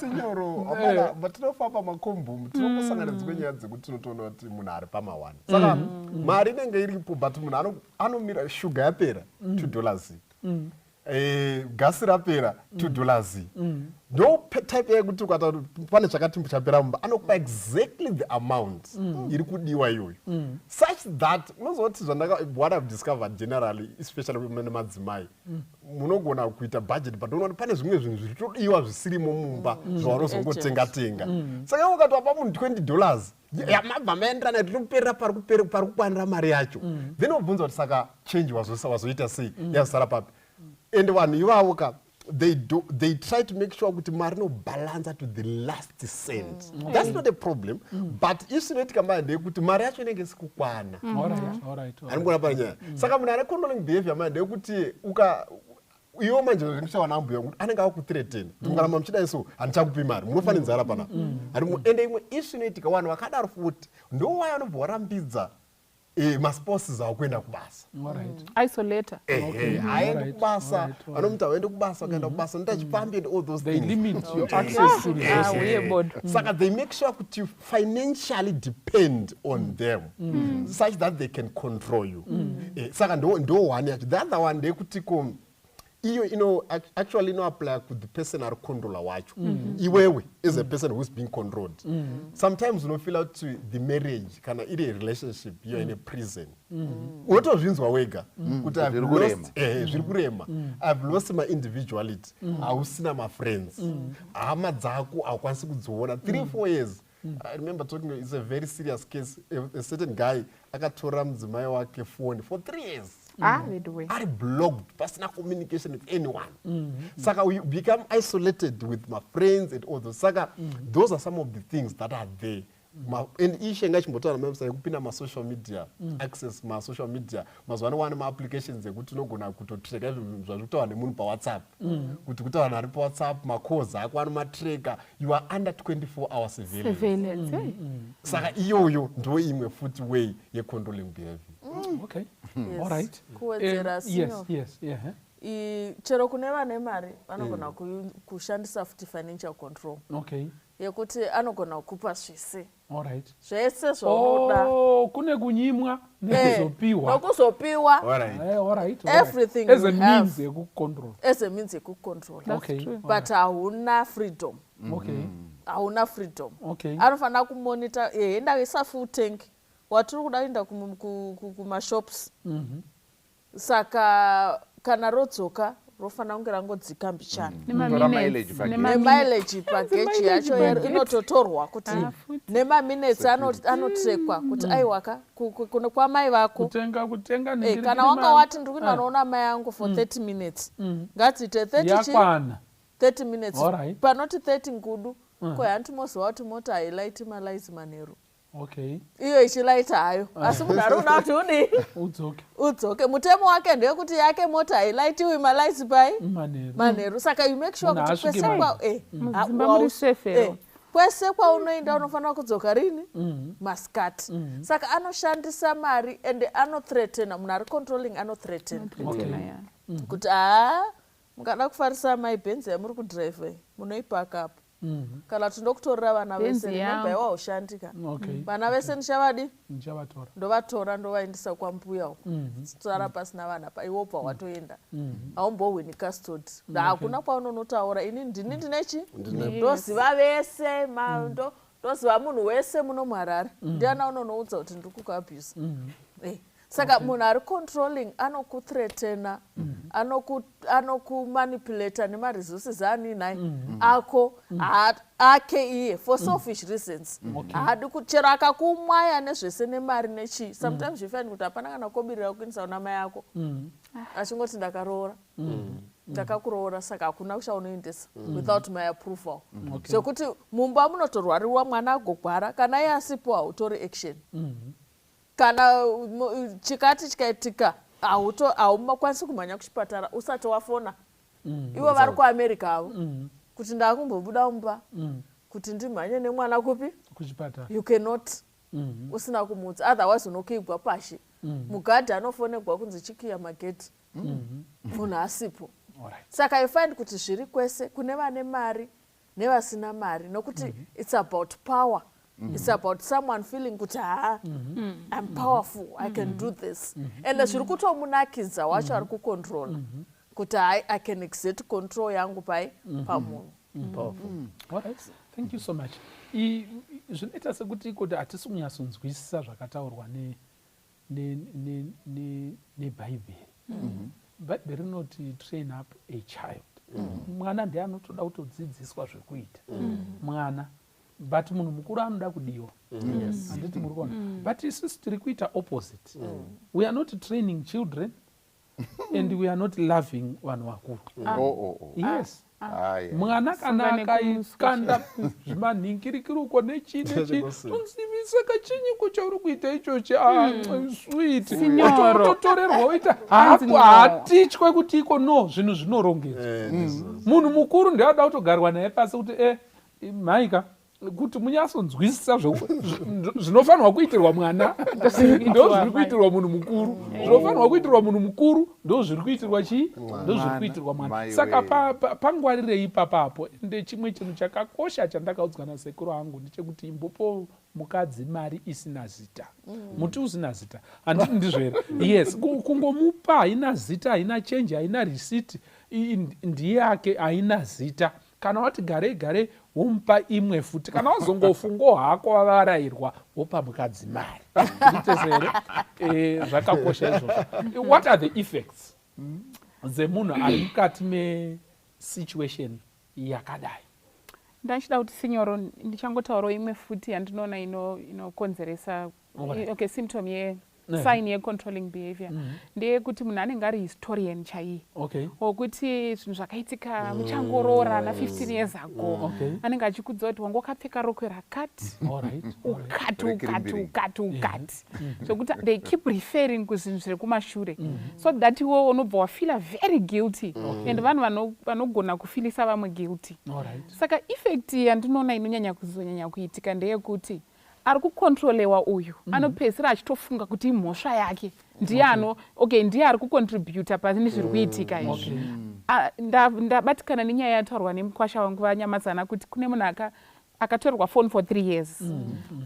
Sinyoro, hapana, but tinofamba makombum, tinongosangana dzimwe nyaya dzekuti tinotoona kuti munhu ari pamawani, saka mari inenge iripo, but munhu anomira shuga yapera, $2, gasi rapera, $2. Ndo type yekuti ukata pane chakati chapera mumba, anokupa exactly the amount iri kudiwa iyoyo, such that unozoti zvandaka, what I've discovered generally, especially nemadzimai, munogona kuita budget, but unoona pane zvimwe zvinhu zviri todiwa zvisirimo mumba zvaunozongotenga tenga. Saka iwe ukati wapa munhu $20, mabva maenderana, tinoperera pari pari kukwanira mari yacho, then wobvunza kuti saka change wazoita sei, yazosara papi? And vanhu ivavo ka, they try to make sure kuti mari inobalansa to the last cent. That's not a problem, but isinoitika maya ndeyekuti mari yacho inenge isi kukwana. All right, all right, all right. Handikuona pane nyaya. Saka munhu ane controlling behavior maya ndeyekuti uka iwo manje zvindichawana ambuya kuti anenge akuthreatena kuti mukaramba muchidai so handichakupi mari, munofa nenzara panapa. Ende imwe issue inoitika, vanhu vakadaro futi ndowaya vanobva varambidza maspouses avo kuenda kubasa. All right. Isolator. Ehe, haendi kubasa. Vanomuti hauendi kubasa, ukaenda kubasa unoita chipfambi and all those They things. limit your access to resources. Ah, uye bodo. Saka they make sure kuti you financially depend on them such that they can control you. Saka ndo one yacho. The other one ndeyekuti ko iyo ino actually inoapply ku the person ari controller wacho. Iwewe as a person who is being controlled, sometimes unofeela kuti the marriage, kana iri a relationship, you are in a prison. Unotozvinzwa wega kuti I've Zviri kurema. Zviri kurema, I've lost my individuality. Hausina mafriends, hama dzako haukwanisi kudziona 3, 4 years. I remember talking, it's a very serious case, a certain guy akatora mudzimai wake phone for 3 years. Ah, veduwe. Ari blocked, pasina communication with anyone. Saka you become isolated with my friends and all those. Saka those are some of the things that are there. And ishe ngachimbotaura mamusana yekupinda masocial media, access masocial media. Mazuva ano wane maapplications ekuti unogona kutotreka zvinhu zvazviri kutaura nemunhu paWhatsApp, kuti kutaura nari paWhatsApp, macalls ako anomatreka. You are under 24 hour surveillance. Surveillance, eh? Saka iyoyo ndo imwe futi way yecontrolling behavior. Okay. Yes. All right. Kuwedzera, Yes, yes, yeah. Chero kune vane mari vanogona kushandisa futi financial control yekuti anogona kukupa zvese, All right. zvese zvaunoda. Oh, kune kunyimwa nekuzopiwa. Nokuzopiwa. All right. All right, all right. Everything As a you have. means yekucontrol. As a means yekucontrol. That's true. But hauna freedom. Hauna freedom. Anofanira kumonita, enda full tank, watiri kuda kuenda kumashops. Saka kana rodzoka rofanira kunge rangodzika mbichana. Kutora mileage pageji. Nemileage pageji Mileage yacho pageji. inototorwa kuti Ah, futi. nemaminutes anotrekwa kuti aiwaka kwamai vako. Kutenga, kutenga Kana wanga wati ndiri kuenda noona mai angu for 30 minutes, ngadziite 30 chi Yakwana. 30 minutes. Alright. Panoti 30 ngudu ko hanti moziva kuti mota hailaiti malights manheru. Iyo ichilaita hayo, asi munhu ari kuda kuti udii? Udzoke. Udzoke. Mutemo wake ndeyekuti yake mota hailaitiwi malights pai Manheru. manheru. Saka you make sure Munhu kuti haasviki kwese manje. Mudzimba muri safe here. kwese kwaunoenda unofanira kudzoka rini? Masikati. Saka anoshandisa mari and anothreatena. Munhu ari controlling anothreatena kuti haa, mukada kufarisa mai, bhenzi yamuri kudhiraivha munoipaka apo, kana kuti ndokutorera vana Bhenzi vese. yangu. Remember, iwa haushandika. Vana vese ndichavadi? Ndichavatora. Ndovatora, ndovaendesa kwambuya uko, sara pasina vana pa iwe ubva watoenda. Haumbohwini custody, hakuna kwaunonotaura. Ini ndini ndinechi ndoziva vese, ndoziva munhu wese muno muHarare. Ndiana unonoudza kuti ndiri kukuabhusa? Saka okay. Munhu ari controlling anokuthreatena, anokumanipulata nemaresources aaninai ako ake iye for selfish reasons. Haadi chero akakumwaya nezvese nemari nechii. Sometimes you find kuti hapana kana kobirira kuendesa kuna mai ako, achingoti ndakaroora, ndakakuroora, saka hakuna kuchaunoendesa without my approval. Zvekuti mumba munotorwariwa, mwana agogwara, kana iye asipo hautori action. Kana chikati chikaitika, haumakwanisi kumhanya kuchipatara usati wafona ivo vari kuAmerica avo kuti ndakumbobuda mumba kuti ndimhanye nemwana kupi? Kuchipatara. You cannot usina kumuudza, otherwise unokiyigwa pashi. Mugadhi anofonegwa kunzi chikiya magedhi munhu asipo. Saka you find kuti zviri kwese, kune vane mari nevasina mari, nokuti it's about power. It's about someone feeling kuti ha, I'm powerful, I can do this. Ende zviri kutomunakidza wacho ari kucontrola kuti hai, I can exert control yangu pai pamunhu. Powerful. Alright, thank you so much. Zvinoita sekuti kuti hatisi kunyatsonzwisisa zvakataurwa nebhaibheri. Bhaibheri rinoti train up a child. Mwana ndiye anotoda kutodzidziswa zvekuita mwana, but munhu mukuru anoda kudiwa. Handiti muri kuona? But isusu tiri kuita opposite. We are not training children and we are not loving vanhu vakuru. Oh. Yes. Aya. Mwana kana Sunga nekumuswa. Akaikanda zvimanhingirikiri uko nechii nechii, saka chinyi chauri kuita ichochi? Ah, sweet. Sinyoro. Ototorerwa oita Hanzi no. Hatitye kuti iko no zvinhu zvinorongedzwa. Eh, Munhu mukuru ndeada kutogarwa naye pasi kuti e mhaika, kuti munyatsonzwisisa zvinofanirwa kuitirwa mwana ndo zviri kuitirwa munhu mukuru, zvinofanirwa kuitirwa munhu mukuru ndo zviri kuitirwa chii, ndo zviri kuitirwa mwana. Mai Saka wee. Pangwarirei ipapapo. Ende chimwe chinhu chakakosha chandakaudzwa nasekuru angu ndechekuti imbopo mukadzi mari isina zita, muti usina zita. Handiti ndizvo here? Yes, kungomupa haina zita, haina chenji, haina risiti, ndiyake, haina zita. Kana wati garei garei, womupa imwe futi. Kana wazongofungo hako wavarayirwa, wopa mukadzi mari. Nditese here? Zvakakosha izvozvo. What are the effects dzemunhu ari mukati mesituation yakadai? Ndachida kuti sinyoro ndichangotaurawo imwe futi yandinoona inokonzeresa okay, symptom ye sign yecontrolling behavior ndeyekuti munhu anenge ari historian chaiye, wokuti zvinhu zvakaitika muchangoroora na 15 years ago, anenge achikudza kuti wanga wakapfeka rokwe rakati, ukati, ukati, Rekirimbiri. ukati, ukati, zvokuti they keep referring kuzvinhu zviri kumashure, so that iwewe unobva wafeela very guilty. And vanhu vanogona kufeelisa vamwe guilty. Saka effect yandinoona inonyanya kuzonyanya kuitika ndeyekuti ari kucontrolewa uyu anopedzisira achitofunga kuti imhosva yake, ndiye ano okay, ndiye ari kucontributa pane zviri kuitika izvi. Ah, ndabatikana nenyaya yataurwa nemukwasha wangu vanyamadzana kuti kune munhu akatorerwa phone for 3 years.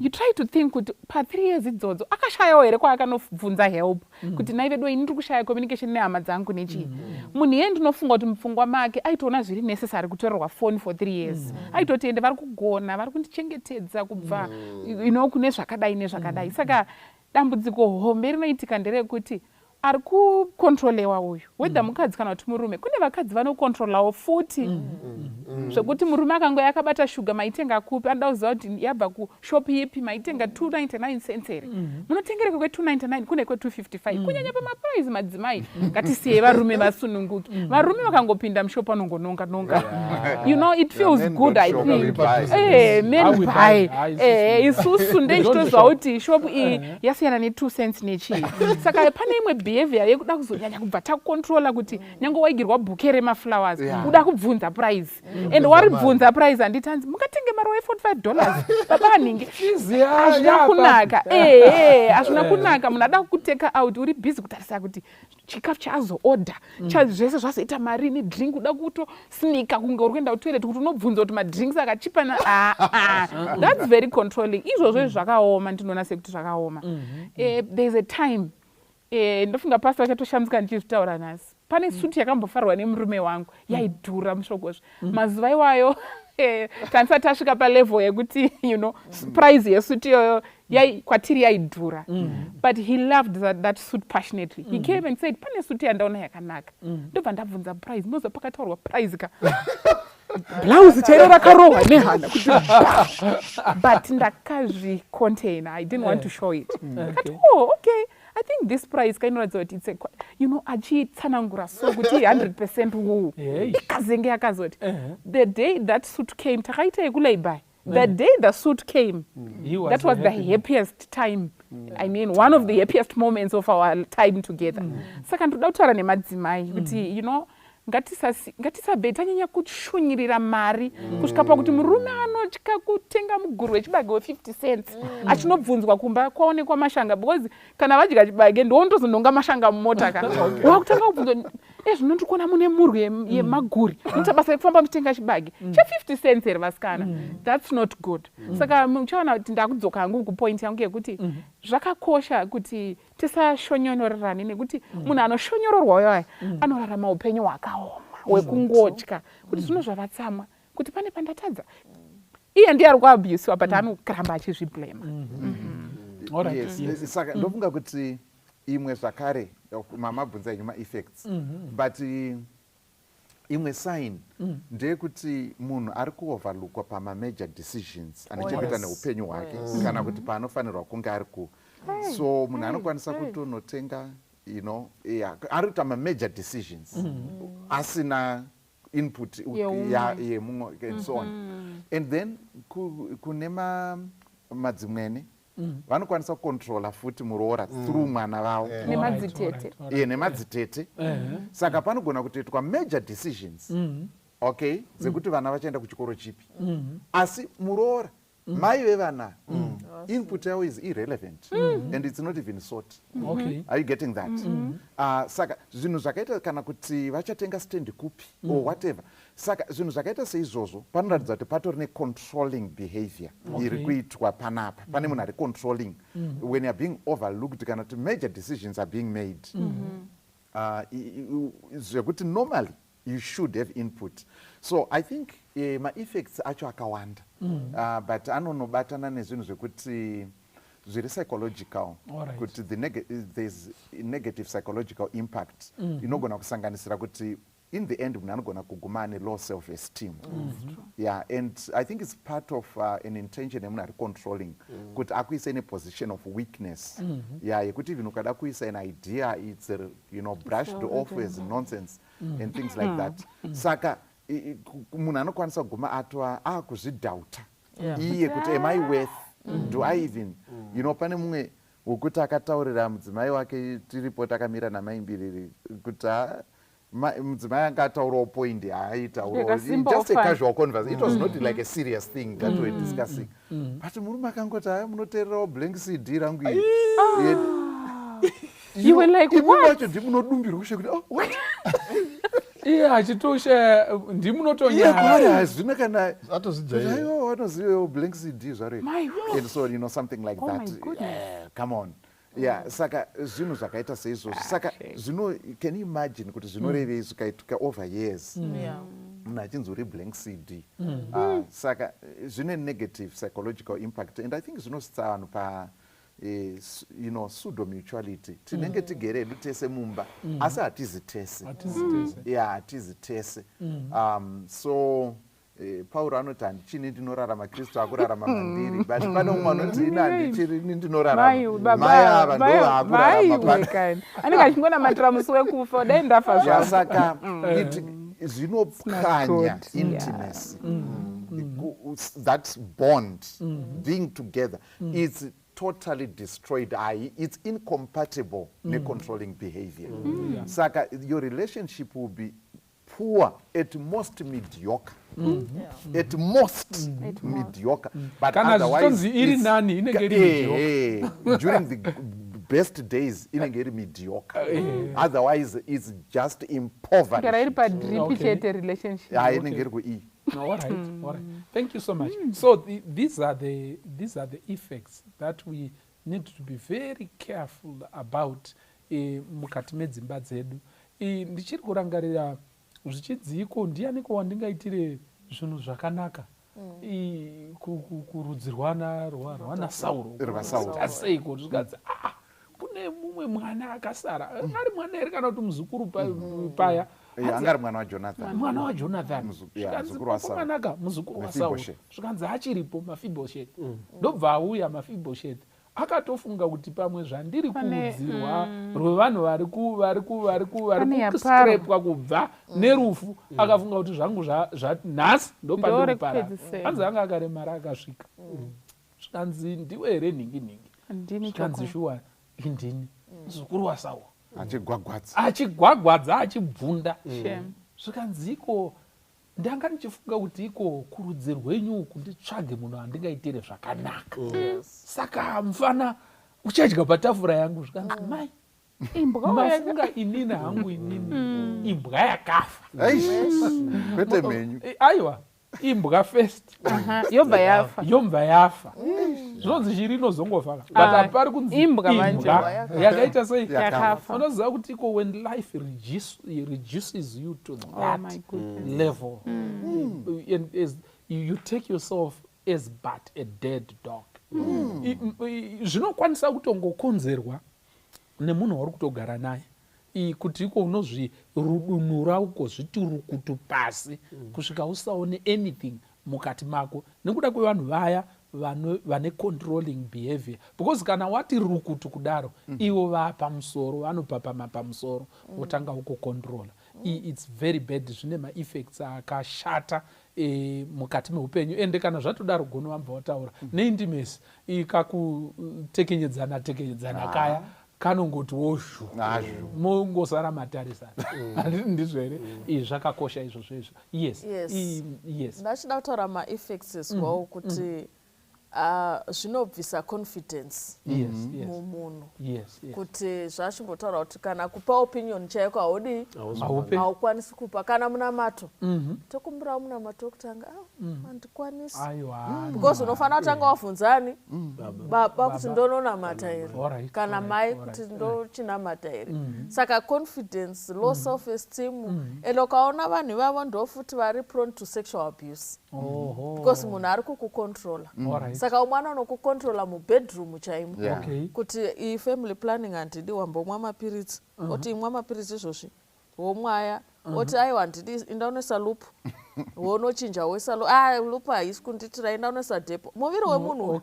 You try to think kuti pa3 years idzodzo akashayawo here kwaakanobvunza help kuti nai vedu, ini ndiri kushaya communication nehama dzangu nechii? Munhu iye ndinofunga kuti mupfungwa make aitoona zviri necessary kutorerwa phone for 3 years. Aitoti ende vari kugona, vari kundichengetedza kubva kune zvakadai nezvakadai. Saka dambudziko hombe rinoitika nderekuti ari kucontrolewa uyu, whether mukadzi kana kuti murume, kune vakadzi vanocontrolawo futi, zvekuti murume akange akabata shuga, maitenga kupi? Anoda kuziva kuti yabva kushop ipi, maitenga 299 cents here? Munotengereka kwe299, kune kwe255. Kunyanya pamaprice, madzimai, ngatisiyei varume vasununguke. Varume vakangopinda mushop vanongononga nonga. It feels Men good, don't I shop, we think. buy. Men Ah, we buy. Buy. Ah, Isusu ndechitoziva kuti shop iyi yasiyana ne2 cents nechii. Saka pane imwe behavior yekuda kuzonyanya kubva takucontrola kuti nyange waigirwa bouquet remaflowers, uda kubvunza price, and waribvunza price, handiti hanzi mungatenge maruva e45 dollars, baba anhingi? Hazvina kunaka, ehe, hazvina kunaka. Munhu ada kukuteka out, uri busy kutarisa kuti chikafu chaazoorder zvese zvazoita marini, drink, uda kutosnika kunge uri kuenda kutoilet kuti unobvunza kuti madrinks akachipa na ah, ah. That's very controlling. Izvozvo izvi zvakaoma, ndinoona sekuti zvakaoma. There's a time, ndofunga pastor vachatoshamisa ndichizvitaura nhasi, pane suti yakambofarwa nemurume wangu yaidhura mushokozvo mazuva iwayo. Tanisati tasvika palevel yekuti price yesuit iyoyo kwatiri yaidhura, but he loved that suit passionately. He came and said, "Pane suit yandaona yakanaka." Ndobva ndabvunza price. Munoziva pakataurwa price ka, blouse chairo rakarohwa nehana kuti ba. But ndakazvicontain. I didn't want to show it. Ndikati, "Oh, okay, I think this price kainoratidza kuti it's a achitsanangura so kuti 100% wool." Ikazenge yakazoti the day that suit came, takaita yekulaybye. The day the suit came, He was that was the happy. happiest time, I mean, one of the happiest moments of our time together. Saka ndoda kutaura nemadzimai kuti ngatisabve tanyanya kushunyirira mari kusvika pakuti murume anotya kutenga muguru wechibage we50 cents, achinobvunzwa kumba kwaonekwa mashanga, because kana vadya chibage ndowondozonhonga mashanga mumota ka. Wakutanga kubvunzwa, "Ezvino ndiri kuona mune murwi yemaguri, munoita basa rekufamba muchitenga chibage che50 cents here, vasikana?" That's not good. Saka muchaona kuti ndakudzoka hangu kupoint yangu yekuti zvakakosha kuti tisashonyonorerane, nekuti munhu anoshonyororwa uyaya anorarama upenyu hwakaoma hwekungotya kuti zvino zvavatsamwa kuti pane pandatadza. Iye ndiye ari kuabusiwa, but anoramba achizviblema. All right. Yes. Saka ndofunga kuti imwe zvakare, mamabvunza henyu maeffects, but imwe sign ndeyekuti munhu ari kuoverlookwa pamamajor decisions ane chekuita neupenyu hwake kana kuti paanofanirwa kunge ari ku. So munhu anokwanisa kutonotenga, yeah, ari kuita mamajor decisions asina input yeumwe. Yemumwe and so on. And then kune madzimwene vanokwanisa kucontrola futi muroora through mwana vavo. Nemadzitete. Iye nemadzitete. Saka panogona kutoitwa major decisions, okay, dzekuti vana vachaenda kuchikoro chipi, asi muroora, mai vevana, input yavo is irrelevant and it's not even sought. Are you getting that? Saka zvinhu zvakaita kana kuti vachatenga stand kupi or whatever, saka zvinhu zvakaita seizvozvo panoratidza kuti patori necontrolling behavior iri kuitwa panapa. Pane munhu ari controlling when you are being overlooked kana kuti major decisions are being made zvekuti normally you should have input. So I think maeffects acho akawanda, but anonobatana nezvinhu zvekuti zviri psychological, kuti there's negative psychological impact inogona kusanganisira kuti in the end munhu anogona kuguma ane low self esteem. Yeah, and I think it's part of an intention yemunhu ari controlling kuti akuise in a position of weakness, yeah, yekuti even ukada kuisa an idea, it's brushed off as nonsense and things like that. Saka munhu anokwanisa kuguma atova akuzvidhauta iye kuti, "Am I worth? Do I even pane mumwe wekuti akataurira mudzimai wake, tiripo takamira namaimbiriri, kuti, "Ah," mudzimai anga ataurawo point yaaitaurawo, Yakasimba just a ofana. casual conversation. It was not like a serious thing that we were discussing, but murume akangoti, "Haya, munoteererawo blank CD rangu iri." You were like, Imi "What?" macho ndimunodumbirwa kushe kuti, "Oh, what?" Iye achitosha Iye ndimunotonyara. Kwari hazvina kana Atozvijaira. Aiwa, vanozivewo blank CD zvaro. My word. And so something like Oh my that. goodness. Yeah, come on. Yeah, saka zvinhu zvakaita seizvozvo, saka Shame. zvino, can you imagine kuti zvinorevei zvikaitika over years, munhu achinzi uri blank CD? Saka zvine negative psychological impact, and I think zvinosvitsa vanhu pa pseudo mutuality. Tinenge tigere hedu tese mumba, asi hatizi tese. Hatizi tese. Yeah, hatizi tese. So Pauro anoti, "Handichini ndinorarama, Kristu akurarama mandiri," but pane umwe anoti, "Ini handichiri ini ndinorarama, mai ava ndo vaakurarama pano." Kani anenge achingonamatira musi wekufa, dai ndafa Yeah, zvangu. Saka zvinopwanya good. Intimacy. That bond, being together, it's totally destroyed. It's incompatible necontrolling behavior. Saka your relationship will be poor, at most mediocre, at most mediocre, but Kana otherwise zvitonzi iri nani, inenge iri mediocre. During the best days inenge iri mediocre, otherwise it's just Gara iri impoverished. padrip chete relationship. Yeah, inenge iri ku-e. No, all right. Thank you so much. So these are the effects that we need to be very careful about mukati medzimba dzedu. Ndichiri kurangarira zvichidziko, ndianiko wandingaitire Zvinhu zvakanaka kurudzi rwana rwana Sauro. RwaSauro. Aseiko zvikanzi ah, kune mumwe mwana akasara. Ari mwana here kana kuti muzukuru paya? Anga ari mwana waJonathan. Mwana waJonathan. Yeah, muzukuru waSauro. Zvikanzi muzukuru waSauro. Zvikanzi achiripo Mephibosheth. Ndobva auya Mephibosheth. Akatofunga kuti pamwe zvandiri kurudzirwa rwevanhu vari ku vari ku vari ku vari kuscrapwa kubva nerufu, akafunga kuti zvangu zva nhasi ndopandiri kuparara. Hanzi anga akaremara akasvika. Zvikanzi ndiwe here nhingi nhingi? Zvikanzi shuwa indini muzukuru waSauro. Achigwagwadza. Achigwagwadza achibvunda. Zvikanzi iko ndanga ndichifunga kuti iko kurudzi rwenyu uku nditsvage munhu andingaitire zvakanaka. Saka mufana uchadya patafura yangu. Zvikanzi mai mafunga inini hangu inini imbwa yakafa. Kwete mhenyu. Aiwa, imbwa first. Yobva yafa. Yobva yafa. Zvinonzi chiri inozongofa. But hapari kunzi imbwa manje. Yakaita sei? Yakafa. Unoziva kuti iko when life reduces you to that level, and as you take yourself as but a dead dog. Zvinokwanisa kutongokonzerwa nemunhu wauri kutogara naye. Kuti iko unozvirudunura ukozviti pasi kusvika usaone anything mukati mako nekuda kwevanhu vaya vane controlling behavior, because kana wati rukutu kudaro, ivo vaapamusoro vanopapama pamusoro, votanga kukucontrola. It's very bad, zvine maeffects akashata mukati meupenyu. Ende kana zvatodaro, gono vambva wataura neintimacy, ikakutekenyedzana tekenyedzana kaya kanongoti wozhu, mongosara matarisana. Handiti ndizvo here? Izvi zvakakosha izvozvo izvo. Yes. Yes. Ndachida kutaura maeffects as well, kuti zvinobvisa confidence mumunhu, kuti zvachimbotaura kuti kana kupa opinion chaiko haudi, haukwanisi kupa. Kana munamato, tokumbirawo munamato wekutanga, handikwanisi, because unofanira kutanga wabvunzani baba kuti ndononamata here, kana mai kuti ndochinamata here. Saka confidence, low self esteem. And ukaona vanhu ivavo ndofuti vari prone to sexual abuse, because munhu ari kukucontrola. Saka umwe anonokucontrola mubedroom chaimo, kuti iyi family planning handidi, wambomwa mapiritsi, oti imwa mapiritsi izvozvi, womwaya, oti aiwa handidi, inda unoisa loop, wonochinja woisa loop, ah, loop haisi kunditira, inda unoisa depo. Muviri wemunhu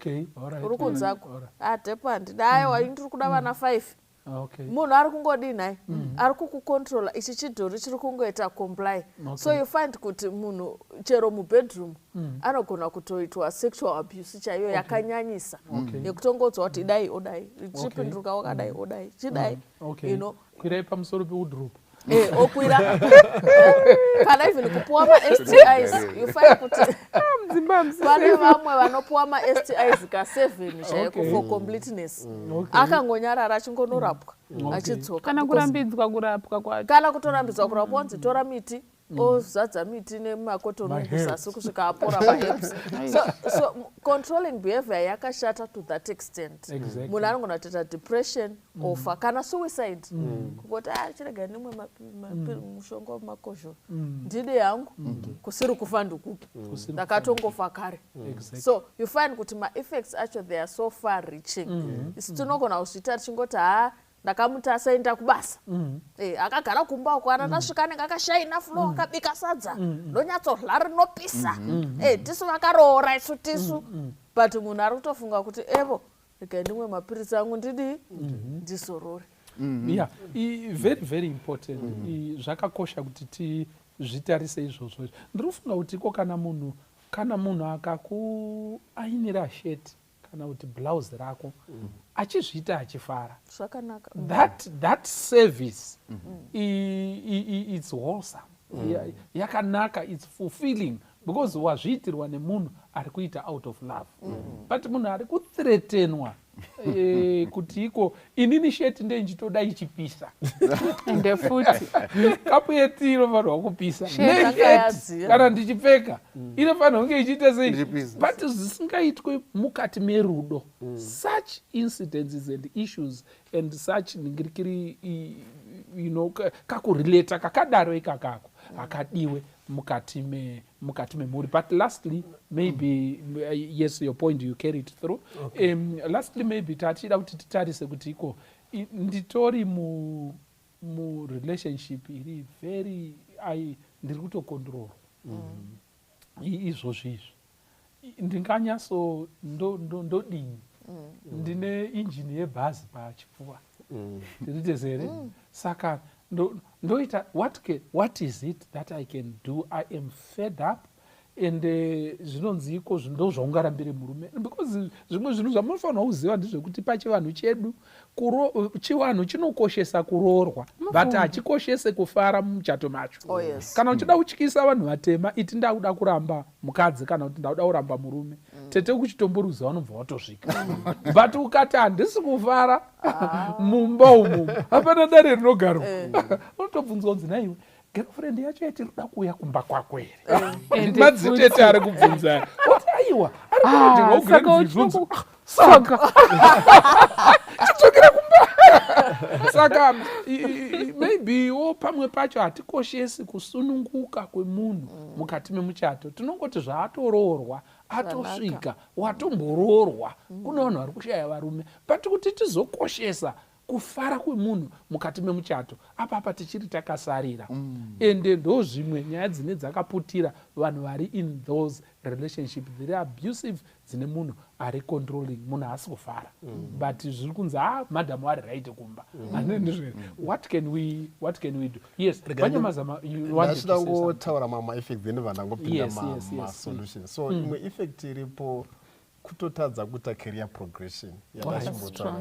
uri kunzako, ah, depo handidi, aiwa ndiri kuda vana 5. Munhu ari kungodii nhai? Ari kukucontrola. Ichi chidhori chiri kungoita comply. So you find kuti munhu chero mubedroom anogona kutoitwa sexual abuse chaiyo yakanyanyisa, yekutongodzwa kuti idai odai, chipinduka wakadai odai, chidai. You know. Kwirai pamusoro pewardrobe. Okwira, kana even kupuwa maSTIs. You find kuti pane vamwe vanopuwa maSTIs ka7 chaiko for completeness, akangonyarara achingonorapwa, achidzoka. Kana kurambidzwa kurapwa kwacho. Kana kutorambidzwa kurapwa, onzi tora miti, ozadza miti nemakotoni kuzasi kusvika apora, maherbs. So controlling behavior yakashata to that extent. Munhu anogona kutoita depression, ofa, kana suicide, kungoti a chirega ndimwe mushonga wemakozho, ndide hangu, kusiri kufa ndikupi, ndakatongofa kare. So you find kuti maeffects acho, they are so far reaching. Isu tinogona kuzviita tichingoti ha, ndakamuti asaenda kubasa, akagara kumba uko, ana ndasvika anenge akashaina floor, akabika sadza, ndonyatsodya rinopisa. Tisu vakaroora isu tisu, but munhu ari kutofunga kuti evo regai ndimwe mapiritsi angu ndidii, ndizorore. Yeah, very very important. Zvakakosha kuti tizvitarise izvozvo. Ndiri kufunga kuti iko kana munhu akakuainira sheti kana kuti blouse rako, achizviita achifara, zvakanaka. That service, it's wholesome. Yakanaka, it's fulfilling, because wazviitirwa nemunhu ari kuita out of love. But munhu ari kuthreatenwa kuti iko inini sheti ndenjitoda ichipisa, ende futi kapu yetii inofanirwa kupisa, Sheti yanga nesheti yadziya. kana ndichipfeka inofanirwa kunge ichiita sei, Ichipisa. but zvisingaitwe mukati merudo. Such incidences and issues and such ningirikiri kakurelata kakadaro ikakako. hakadiwe mukati me mukati memhuri. But lastly, maybe yes, your point, you carry it through. Okay. Lastly, maybe tatichida kuti titarise kuti iko nditori mu murelationship iri very ai ndiri kutokontrolwa izvozvo izvi, ndinganyaso ndodini? Ndine injini yebhazi pachipfuva, tiri tese here? Saka ndoita what is it that I can do? I am fed up and zvinonzi iko ndo zvaungarambire murume, because zvimwe zvinhu zvamunofanira kuziva ndezvekuti pachivanhu chedu chivanhu chinokoshesa kuroorwa, but hachikoshese kufara mumuchato macho. Kana uchida kutyisa vanhu vatema, iti ndakuda kuramba mukadzi kana kuti ndakuda kuramba murume, tete kuchitomboruziva vanobva watosvika. But ukati handisi kufara mumba umu, hapana dare rinogarwa. Unotobvunzwa kunzi, "Naiwe, girlfriend yacho yatiri kuda kuuya kumba kwako here?" Ende Madzitete ari kubvunza oti aiwa, ari Ah, saka kurojerwa. Saka chidzokera kumba. Saka maybe wo pamwe pacho hatikoshesi kusununguka kwemunhu mukati memuchato. Tinongoti zvaatoroorwa atosvika, watomboroorwa, kune vanhu vari kushaya varume, but kuti tizokoshesa kufara kwemunhu mukati memuchato, apapa tichiri takasarira. Ende ndo zvimwe nyaya dzine dzakaputira vanhu vari in those relationship dziri abusive, dzine munhu ari controlling, munhu haasi kufara, but zviri kunzi, "Ha, madhamu ari right kumba." Handizvo? What can we do? Yes, vanyamazama, you wanted to say Ndachida something. Ngotaura mamwe effects, then vandangopinda masolution. So imwe effect iripo kutotadza kuita career progression yandachimbotaura,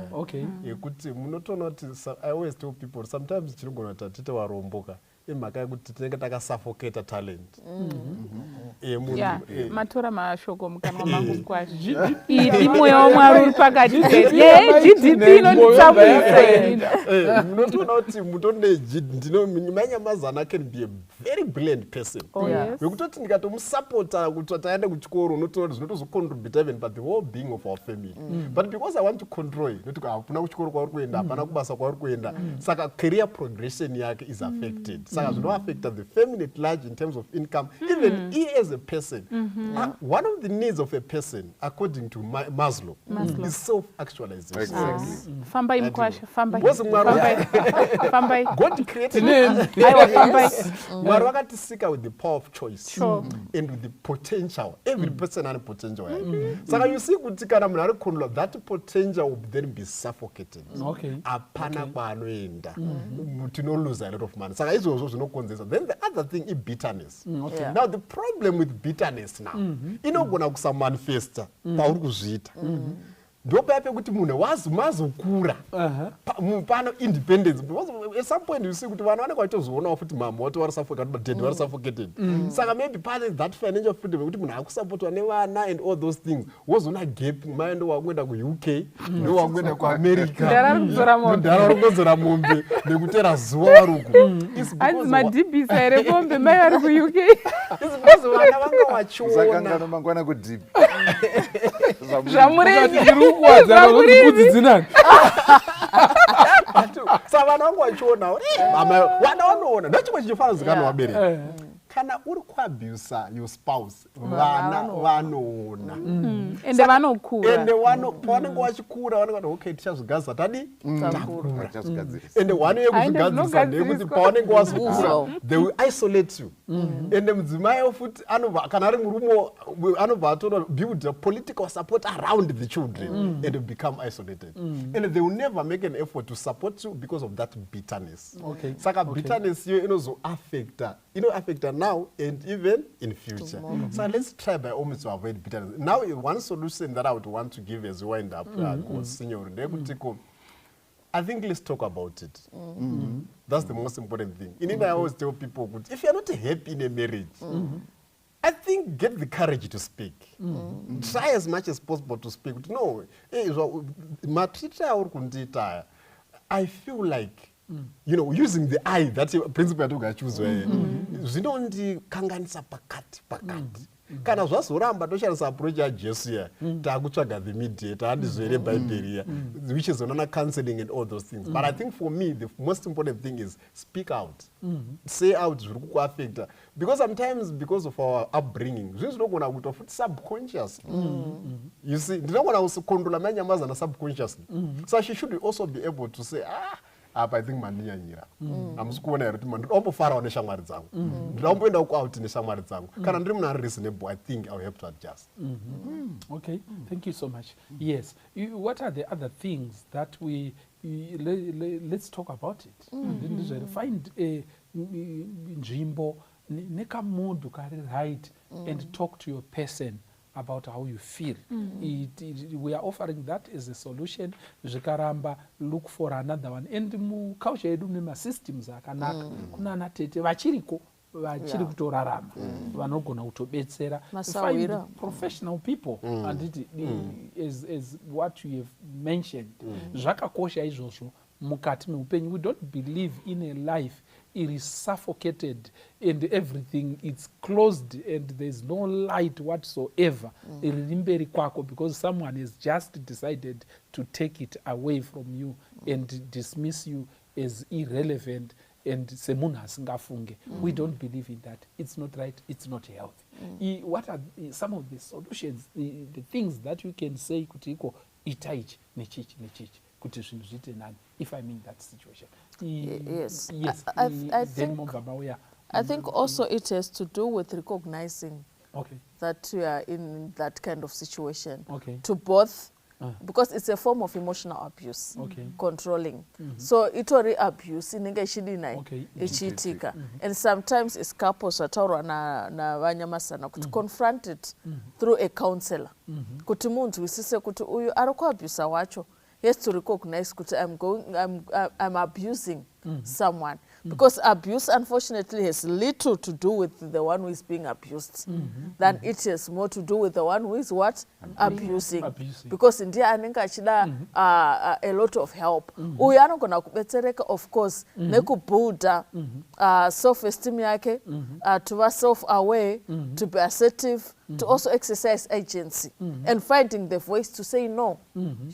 yekuti munotoona kuti I always tell people, sometimes chinogona kuti hatite varomboka imhaka yekuti tinenge takasuffocata talent yemunhu. Ya, matora mashoko mukanwa mangu kwazvo. Idi mweya wamwari uri pakati pedu. Ye GDP inonditsamwisa inini. Munotoona kuti mutone ndino manyamazana can be a very brilliant person, Oh, yes. wekutoti ndikatomusapota kuti taende kuchikoro, unotoona kuti zvinotozocontributa even but the whole being of our family. But because I want to control, noti hakuna kuchikoro kwauri kuenda, hapana kubasa kwauri kuenda, saka career progression yake is affected. Saka zvinoaffecta the family at large in terms of income, even iye as a person. One of the needs of a person, according to Maslow, Maslow. is self actualization. Fambai mukwasha, fambai. Because Mwari- Fambai, fambai. God created Aiwa, fambai. Mwari vakatisika with the power of choice and with the potential. Every person ane potential yake. Saka you see kuti kana munhu ari control, that potential will then be suffocated. Hapana kwaanoenda. Tinolose a lot of money. Saka izvozvo zvinokonzeresa. Then the other thing ibitterness. Now the problem with bitterness now, inogona kusamanifesta pauri kuzviita. Ndopaya pekuti munhu mazokura pano independence, because at some point you see kuti vana vanenge vachitozoonawo futi mama wati vari suffocated, daddy vari suffocated. Saka maybe pane that financial freedom yekuti munhu akusapotwa nevana and all those things, wozoona gap, mai ndo wakuenda kuUK, ndo wakuenda kuAmerica. Ndara ari kudzora mombe. Ndara vari kudzora mombe nekutera zuva vari uku. It's Hanzi because madhibhisa here mombe, mai vari kuUK. It's because vana vanga vachiona. Usakangano mangwana kudhipi. Zvamurimi. Ndiri kukuwadza mbudzi dzinani. Saka vana vangu vachionawo, mama, vana vanoona. Ndochimwe chichifanira kuzikanwa, vabereki, kana uri kuabusa your spouse, vana vanoona. Ende vanokura. Ende pavanenge vachikura vanenge vati, "Okay, tichazvigadzisa tadi takura." Achazvigadzirisa. Ende one yekuzvigadzirisa ndeyekuti zvinogadziswa. pavanenge wazokura, Uzwa. they will isolate you. Ende mudzimai futi anobva, kana ari murume, anobva atoona build a political support around the children and become isolated, and they will never make an effort to support you because of that bitterness. Saka bitterness iyo inozoaffecta, inoaffecta now and even in future. So let's try by all means to avoid bitterness. Now, one solution that I would want to give as we wind up, senior, ndeyekuti ko I think let's talk about it. That's the most important thing. In I always tell people, kuti if you're not happy in a marriage, I think get the courage to speak. Try as much as possible to speak. No, matreatire auri kundiita aya, I feel like Using the eye, that principle yatogachiudzwa, zvinondikanganisa pakati pakati. Kana zvazoramba, toshandisa approach yaJesu ya taakutsvaga the mediator, handizvo here? Bhaibheri iya, which is onana counseling and all those things. But I think for me the most important thing is speak out, say out zviri kukuaffecta, because sometimes, because of our upbringing, zvinhu zvinogona kuitwa futi subconsciously. You see, ndinogona kucontrola manyamazana subconsciously. So she should also be able to say, "Ah, apa I think mandinyanyira. Hamusi kuona here kuti ndinoda kumbofarawo neshamwari dzangu? Ndinoda kumboenda kuout neshamwari dzangu." Kana ndiri munhu ari reasonable, I think I will have to adjust. Okay, thank you so much. Yes, what are the other things that we let's talk about it. Ndizvo here? Find nzvimbo nekamunhu kari right and talk to your person about how you feel. We are offering that as a solution. Zvikaramba, look for another one. And muculture yedu mune masystems akanaka. Kuna ana tete vachiriko, vachiri kutorarama, vanogona kutobetsera. Masahwira. Find professional people, handiti? As what you have mentioned, zvakakosha izvozvo mukati meupenyu. We don't believe in a life iri suffocated and everything, it's closed and there's no light whatsoever riri mberi kwako because someone has just decided to take it away from you and dismiss you as irrelevant and semunhu asingafunge. We don't believe in that. It's not right, it's not healthy. What are some of the solutions, the things that you can say kuti iko ita ichi nechichi nechichi kuti zvinhu zviite nani if I'm in that situation? Yes. Yes. I Then mobva mauya. I think also it has to do with recognizing that you are in that kind of situation. To both, because it's a form of emotional abuse, controlling. So itori abuse inenge ichidinai, ichiitika. And sometimes it's couples, zvataurwa navanyamasana kuti confront it through a counselor, kuti munzwisise kuti uyu ari kuabusa wacho has to recognize kuti I'm abusing someone, because abuse unfortunately has little to do with the one who is being abused than it has more to do with the one who is what? Abusing. Abusing. Because ndiye anenge achida a lot of help. Uyu anogona kubetsereka, of course, nekubuilda self esteem yake, to va self aware, to be assertive, to also exercise agency and finding the voice to say, "No,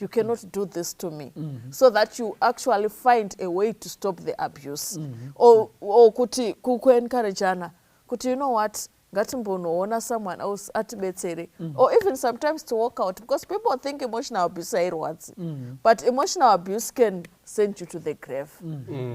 you cannot do this to me," so that you actually find a way to stop the abuse, or kuti kuencouragana kuti, "You know what, ngatimbonoona someone else atibetsere," or even sometimes to walk out, because people think emotional abuse hairwadzi, but emotional abuse can send you to the grave.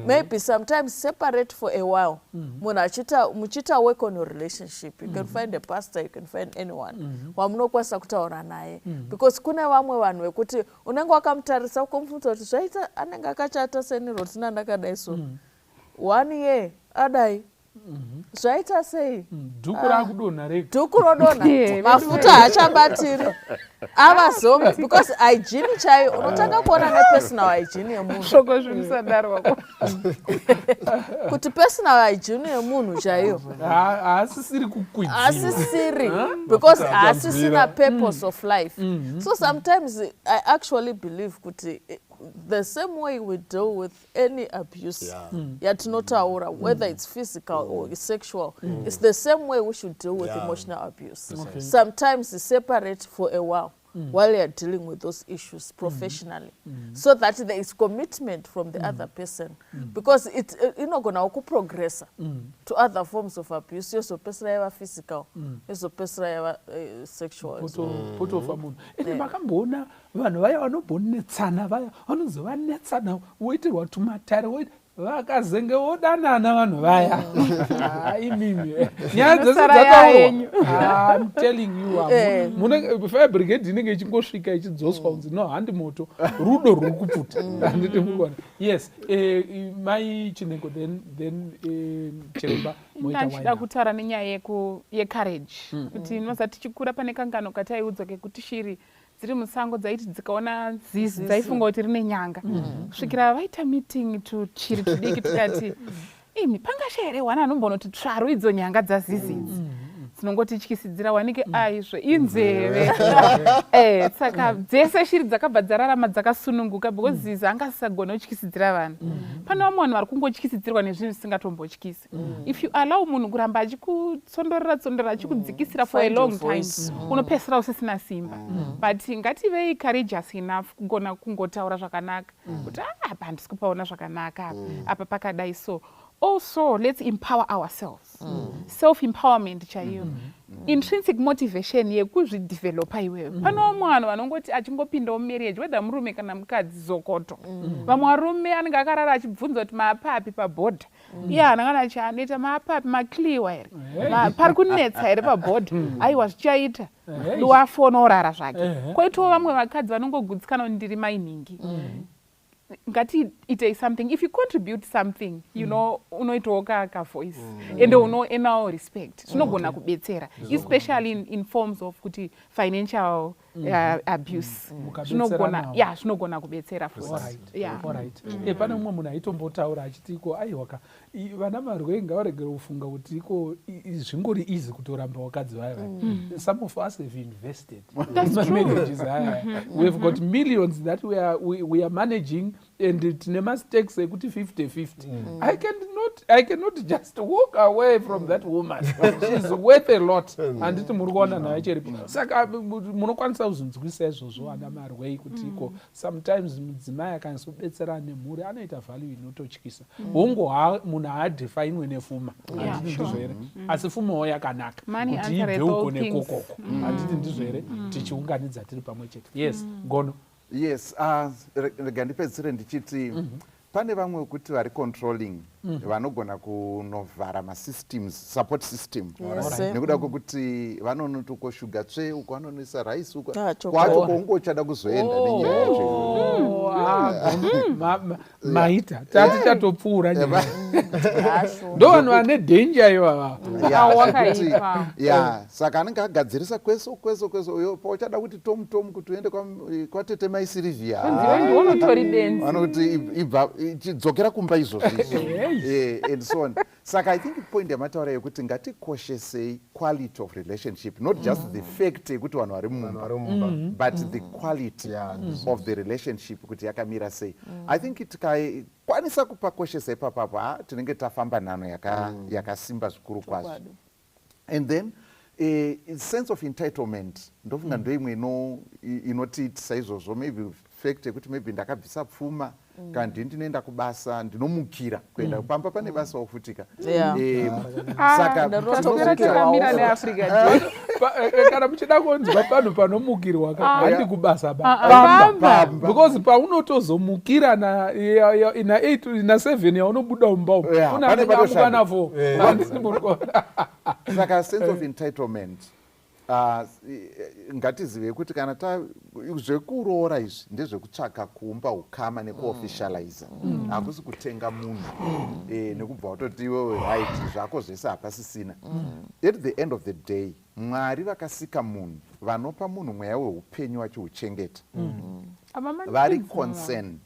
Maybe sometimes separate for a while, munhu achiita, muchiita work on your relationship. You can find a pastor, you can find anyone wamunokwanisa kutaura naye, because kune vamwe vanhu vekuti unenge wakamutarisa, ukomufunza kuti zvaita, anenge akachata senirotina ndakadai, so one year adai, zvaita sei? Dhuku rakudonha rega. Dhuku rodonha, mafuta haachabatiri, ava zombie, because hygiene chaiyo unotanga kuona nepersonal hygiene yemunhu. Shoko zvimusadarwa. Kuti personal hygiene yemunhu chaiyo Haasisiri kukwidziwa. Haasisiri, because haasisina purpose of life. So sometimes I actually believe kuti the same way we deal with any abuse yatinotaura, whether it's physical or sexual, it's the same way we should deal with emotional abuse. Sometimes separate for a while while you're dealing with those issues professionally, so that there is commitment from the other person, because it inogonawo kuprogressa to other forms of abuse, yozopedzisira yava physical, yozopedzisira yava sexual as well. Potofa munhu. Ende makamboona vanhu vaya vanombonetsana, vaya vanonzi vanetsana, woitirwa tumatare, vakazenge vodanana vanhu vaya? Ah, imimi, nyaya dzese Inosara dzataurwa. yayenyu. Ah, I'm telling you, Eh. fire brigade inenge ichingosvika ichidzoswa kunzi, "No, handi moto, rudo ruri kupfuta." Handiti mukuona? Yes, mai Chinengo, then chiremba moita Ndachida wine up. Kutaura nenyaya yecourage, kuti inoza tichikura pane kangano kataiudzwa kekuti shiri dziri musango dzaiti dzikaona zizi dzaifunga kuti rine nyanga, kusvikira vaita meeting, tushiri tudiki tukati, "Imi, pangasha here one anombonoti tsvaru idzo nyanga dzazizi idzi?" Dzinongotityisidzira wanike aizvo inzeve. Saka dzese shiri dzakabva dzararama dzakasununguka because zizi anga asisagone kutyisidzira vanhu. Pane vamwe vanhu vari kungotyisidzirwa nezvinhu zvisingatombotyisi. If you allow munhu kuramba achikutsondorera tsondorera, achikudzikisira for a Find your long time, voice. unopedzisira usisina simba. But ngativei courageous enough kugona kungotaura zvakanaka kuti, "Ah, apa handisi kupaona zvakanaka, apa apa pakadai." So also let's empower ourselves. Self empowerment chaiyo, intrinsic motivation yekuzvidevelopa iwewe. Pane vamwe vanhu vanongoti achingopindawo marriage, whether murume kana mukadzi, zokoto. Vamwe varume anenge akarara achibvunza kuti maapapi pabhodha. Iye haana kana chaanoita. Maapapi, maclearwa here? Pari kunetsa here pabhodha? Aiwa, zvichaita. Wafona, orara zvake. Koitawo vamwe vakadzi vanongogutsikana kuti ndiri mainhingi. Ngatiitei something. If you contribute something, unoitawo kavoice ende unoenawo respect. Zvinogona kubetsera, especially in forms of kuti financial abuse. Zvinogona, ya, zvinogona kubetsera futi. Yeah. Alright. Pane mumwe munhu aitombotaura achiti iko, aiwaka, vana marwei ngavaregere kufunga kuti iko zvingori easy kutoramba vakadzi vaya vaya. Some of us have invested marriages aya. We've got millions that we are managing and tine mastakes ekuti 50 50. I cannot just walk away from that woman. She's worth a lot. Handiti muri kuona nayo cheripo? Saka munokwanisa kuzvinzwisa izvozvo, ana marwei, kuti iko sometimes mudzimai akanyatsobetsera nemhuri anoita value inototyisa. Hongu, munhu haadefinwe nefuma, handiti ndizvo here? Asi fumawo yakanaka kuti ibve uko nekokoko, handiti ndizvo here? Tichiunganidza tiri pamwe chete. Yes, Gono. Yes, rega ndipedzisire ndichiti pane vamwe vekuti vari controlling vanogona kunovhara masystems, support system, nekuda kwekuti vanonoti uko shuga tsve, uko vanonoisa rice, uko Ah, chokwadi. Kwacho kwaunge uchada kuzoenda nenyaya yacho. Oh, ah, maita tati tatopfuura nyaya. Asho. Ndo vanhu vane danger ivava. Ya, Ah, wakaipa. Ya, saka anenge agadzirisa kwese kwese kwese. Uyo pauchada kuti tomu tomu kuti uende kwatete mai Silivia, Kunzi iwe ndiwe unotori benzi. Vanoti ibva, chidzokera kumba izvozvo izvo. And so on. Saka I think point yamataura yekuti ngatikoshesei quality of relationship, not just the fact yekuti vanhu vari Vanhu mumba, vari mumba. But the quality of the relationship kuti yakamira sei. I think tikakwanisa kupakoshesa ipapapo, ha, tinenge tafamba nhano yakasimba zvikuru kwazvo. Chokwadi. And then sense of entitlement, ndofunga ndoimwe inotiitisa izvozvo. Maybe fact yekuti maybe ndakabvisa pfuma, kana ndini ndinoenda kubasa, ndinomukira kuenda pamba, pane basawo futika. Ah, Saka taswera tinozoita- takamira neAfrica Day. Kana muchida kunzwa panhu panomukirwa ka, handi kubasa ba, Ah, ah, pamba. pamba. Because paunotozomukira na 8 na 7 yaunobuda mumba umu, Yeah, kuna pane anenge amuka patoshanda. na 4. Handisi muri kuona? Saka sense of entitlement, ngatizivei kuti kana ta zvekuroora izvi ndezvekutsvaka kuumba ukama nekuofficializa. Hakusi kutenga munhu nekubva watoti iwewe right, zvako zvese hapasisina. At the end of the day, Mwari vakasika munhu, vanopa munhu mweya weupenyu vachiuchengeta. Vari concerned.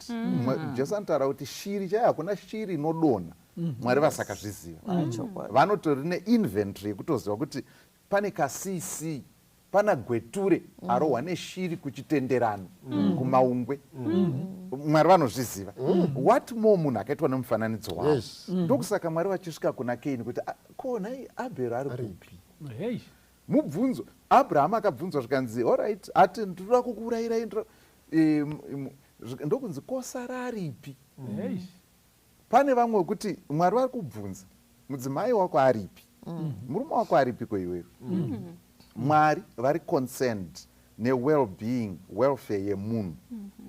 Jesu anotaura kuti shiri chaiyo, hakuna shiri inodonha Mwari vasakazviziva. Chokwadi. Vanotori neinventory yekutoziva kuti pane kaCC, pana gweture arohwa neshiri kuchitenderano kumaungwe. Mwari vanozviziva. What more munhu akaitwa nemufananidzo wavo? Ndokusaka Mwari vachisvika kuna Kaini kuti, "Ah, ko nhai Abhero ari kupi?" Hey. Mubvunzo Abrahamu akabvunzwa zvikanzi, "Alright," ati, "Ndinoda kukuurayirai." Ndokunzi, "Kosara aripi?" Hey. Pane vamwe wekuti Mwari vari kubvunza, "Mudzimai wako aripi? Murume wako aripiko iwewe?" Mwari vari concerned newellbeing, welfare yemunhu,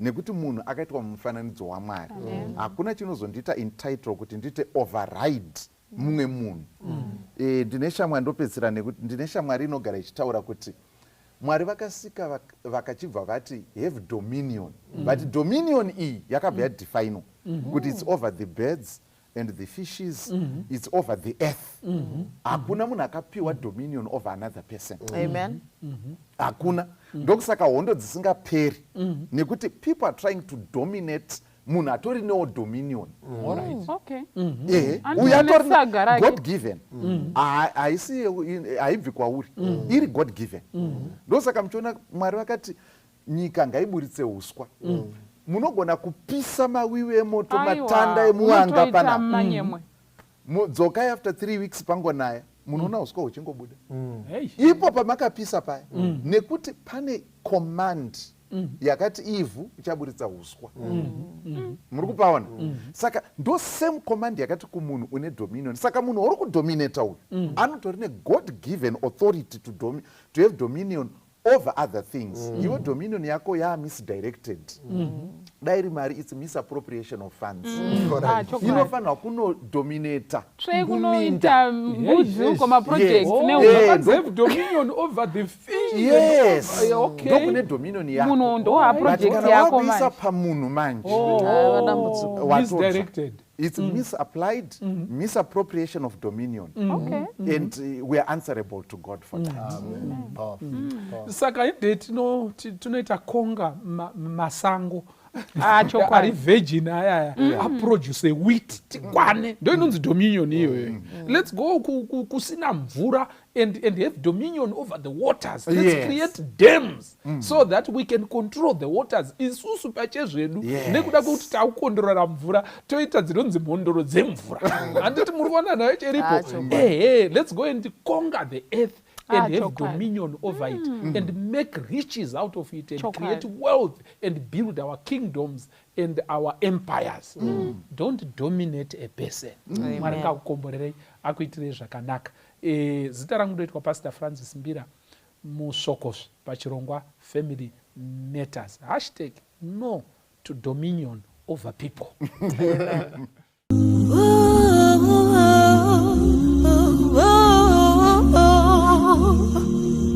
nekuti munhu akaitwa mumufananidzo waMwari. Hakuna chinozondiita entitle kuti ndiite override mumwe munhu. Ndine shamwari, ndopedzisira nekuti ndine shamwari inogara ichitaura kuti Mwari vakasika vakachibva vati have dominion, but dominion iyi yakabva yadefinwa kuti it's over the birds and the fishes, it's over the earth. Hakuna munhu akapiwa dominion over another person. Amen. Hakuna. Ndokusaka hondo dzisingaperi, nekuti people are trying to dominate. Munhu atori newo dominion. Alright. Okay. Ehe, Antu uyu atori anenge agara ake. god given. Haisi haibvi kwauri, iri god given. Ndosaka muchiona Mwari vakati nyika ngaiburitse uswa. Munogona kupisa mawiwi emoto, Aiwa, matanda emuwanga unotoita panapa. manyemwe. Dzokai after 3 weeks pangonaya, munoona uswa huchingobuda Hey. ipo pamakapisa paya, nekuti pane command yakati ivhu ichaburitsa uswa. Muri kupaona? Saka ndo same command yakati kumunhu une dominion. Saka munhu uri kudominata uyu anotori negod given authority to have dominion over other things. Iwe dominion yako yamisdirected. Dai iri mari, its misappropriation of funds. Ah, chokwadi. Inofanirwa kunodominata Tsve kuminda. kunoita mbudzi uko, maprojects. Oh, neuko. Yeah, vakanzi have dominion over the fish. Yes. Okay. Ndokune dominion yako. Munhu ndo But project kana yako wakuisa manje. pamunhu manje, Ah, dambudziko. watodza. Misdirected. It's misapplied, misappropriation of dominion, and we are answerable to God for that. Powerful. Powerful. Saka ide tinoita konga masango Ah, ari chokwadi. virgin ayaya aproduce wheat tikwane, ndo inonzi dominion iyoyo. Let's go kusina mvura and have dominion over the waters. Let's create dams so that we can control the waters isusu pachezvedu. Nekuda kwekuti takukontrora mvura, toita dzinonzi mhondoro dzemvura. Handiti muri kuona nayo cheripo? Ah, chokwadi. Ehe, let's go and conquer the earth and Ah, have chokwadi. dominion over it and make riches out of it and Chokwadi. create wealth and build our kingdoms and our empires. Don't dominate a person. Mwari ngakukomborerei, akuitirei zvakanaka. Zita rangu ndoitwa Pastor Francis Mbira Musokosvi pachirongwa Family Matters. #NoToDominion over people.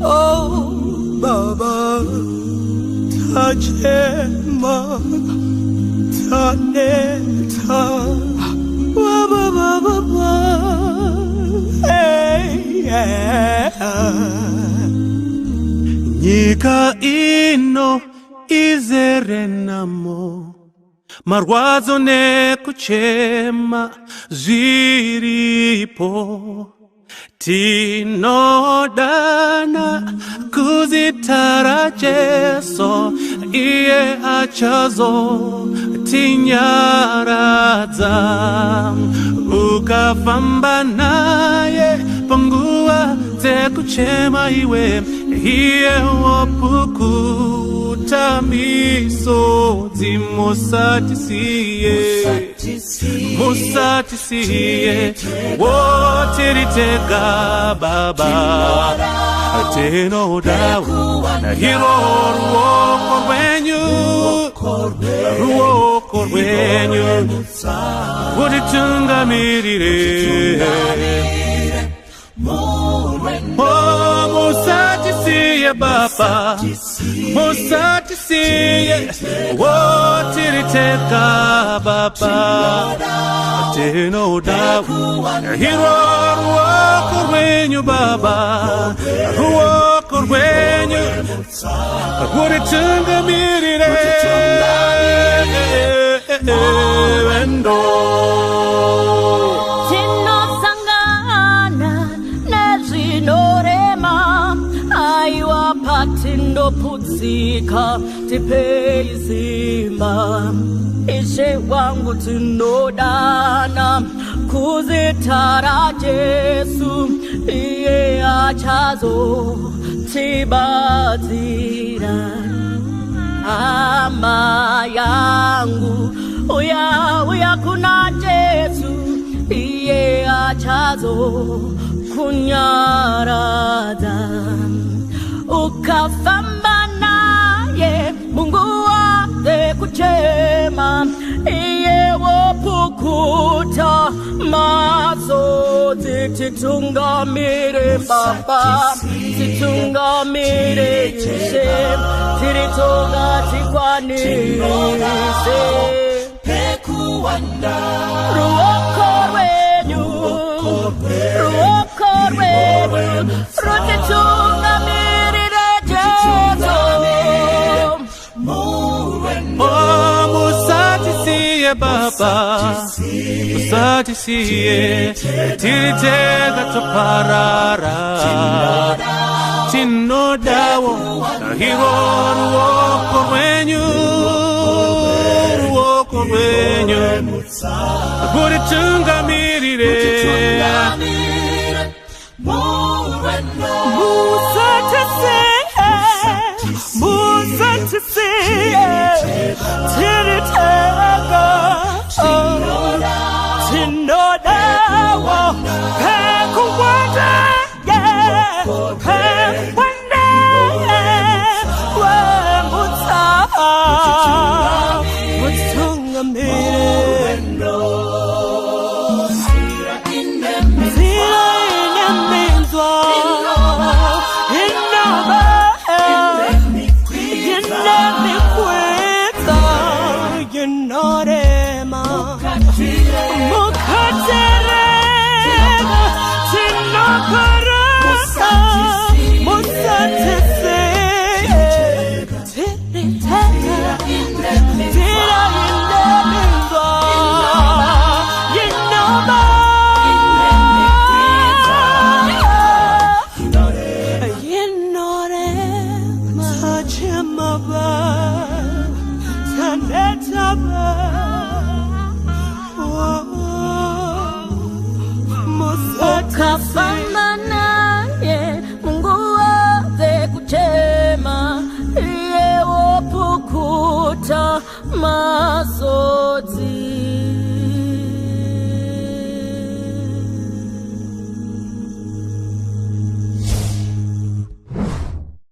Oh, Baba, tachema, taneta, wa ba ba ba ba, hey, yeah. Nyika ino izere namo, marwadzo nekuchema zviripo. Tinodana kuzita raJesu, iye achazotinyaradza. Ukafamba naye panguva dzekuchema iwe, iye wopukuta misodzi. Musatisiye, musatisiye, wotiri tega Baba. Tinodawo irwo ruoko rwenyu, ruoko rwenyu rutitungamirire. Oh, musatisiye Baba, musatisiye, wotiri tega Baba. Tinoda irwo ruoko rwenyu Baba, ruoko rwenyu rutitungamirire wendo. Tinosangana nezvinorema, aiwa, patindoputsika tipei simba. Ishe wangu, tinodana kuzita raJesu, iye achazotibatsira. Hama yangu, uya, uya kuna Jesu, iye achazo kunyaradza. Ukafamba naye munguva dzekuchema, iye wopukuta masodzi. Titungamire Baba, titungamire Ishe, tiri toga tikwanise. Ruoko rwenyu, ruoko rwenyu rutitungamirire Jesu. Oh, musatisiye. Musatisiye Baba, musatisiye, tiri tega toparara. Tinodawo irwo ruoko rwenyu, ruoko rwenyu rutitungamirire. Musatisiye, tiri tega, tinodawo pekuwanda, yeah, pekuwanda, wemutsa, mutungamire. Nzira ine minzwa, inoba, ine mikwidza, inorema. Mukaterega, tinokarasa, musatisiye, tiri tega, nzira ine minzwa, inoba, inorema. Tachemaba, tanetaba, Ukafamba naye Mungu wave kuchema, iye wopukuta machozi.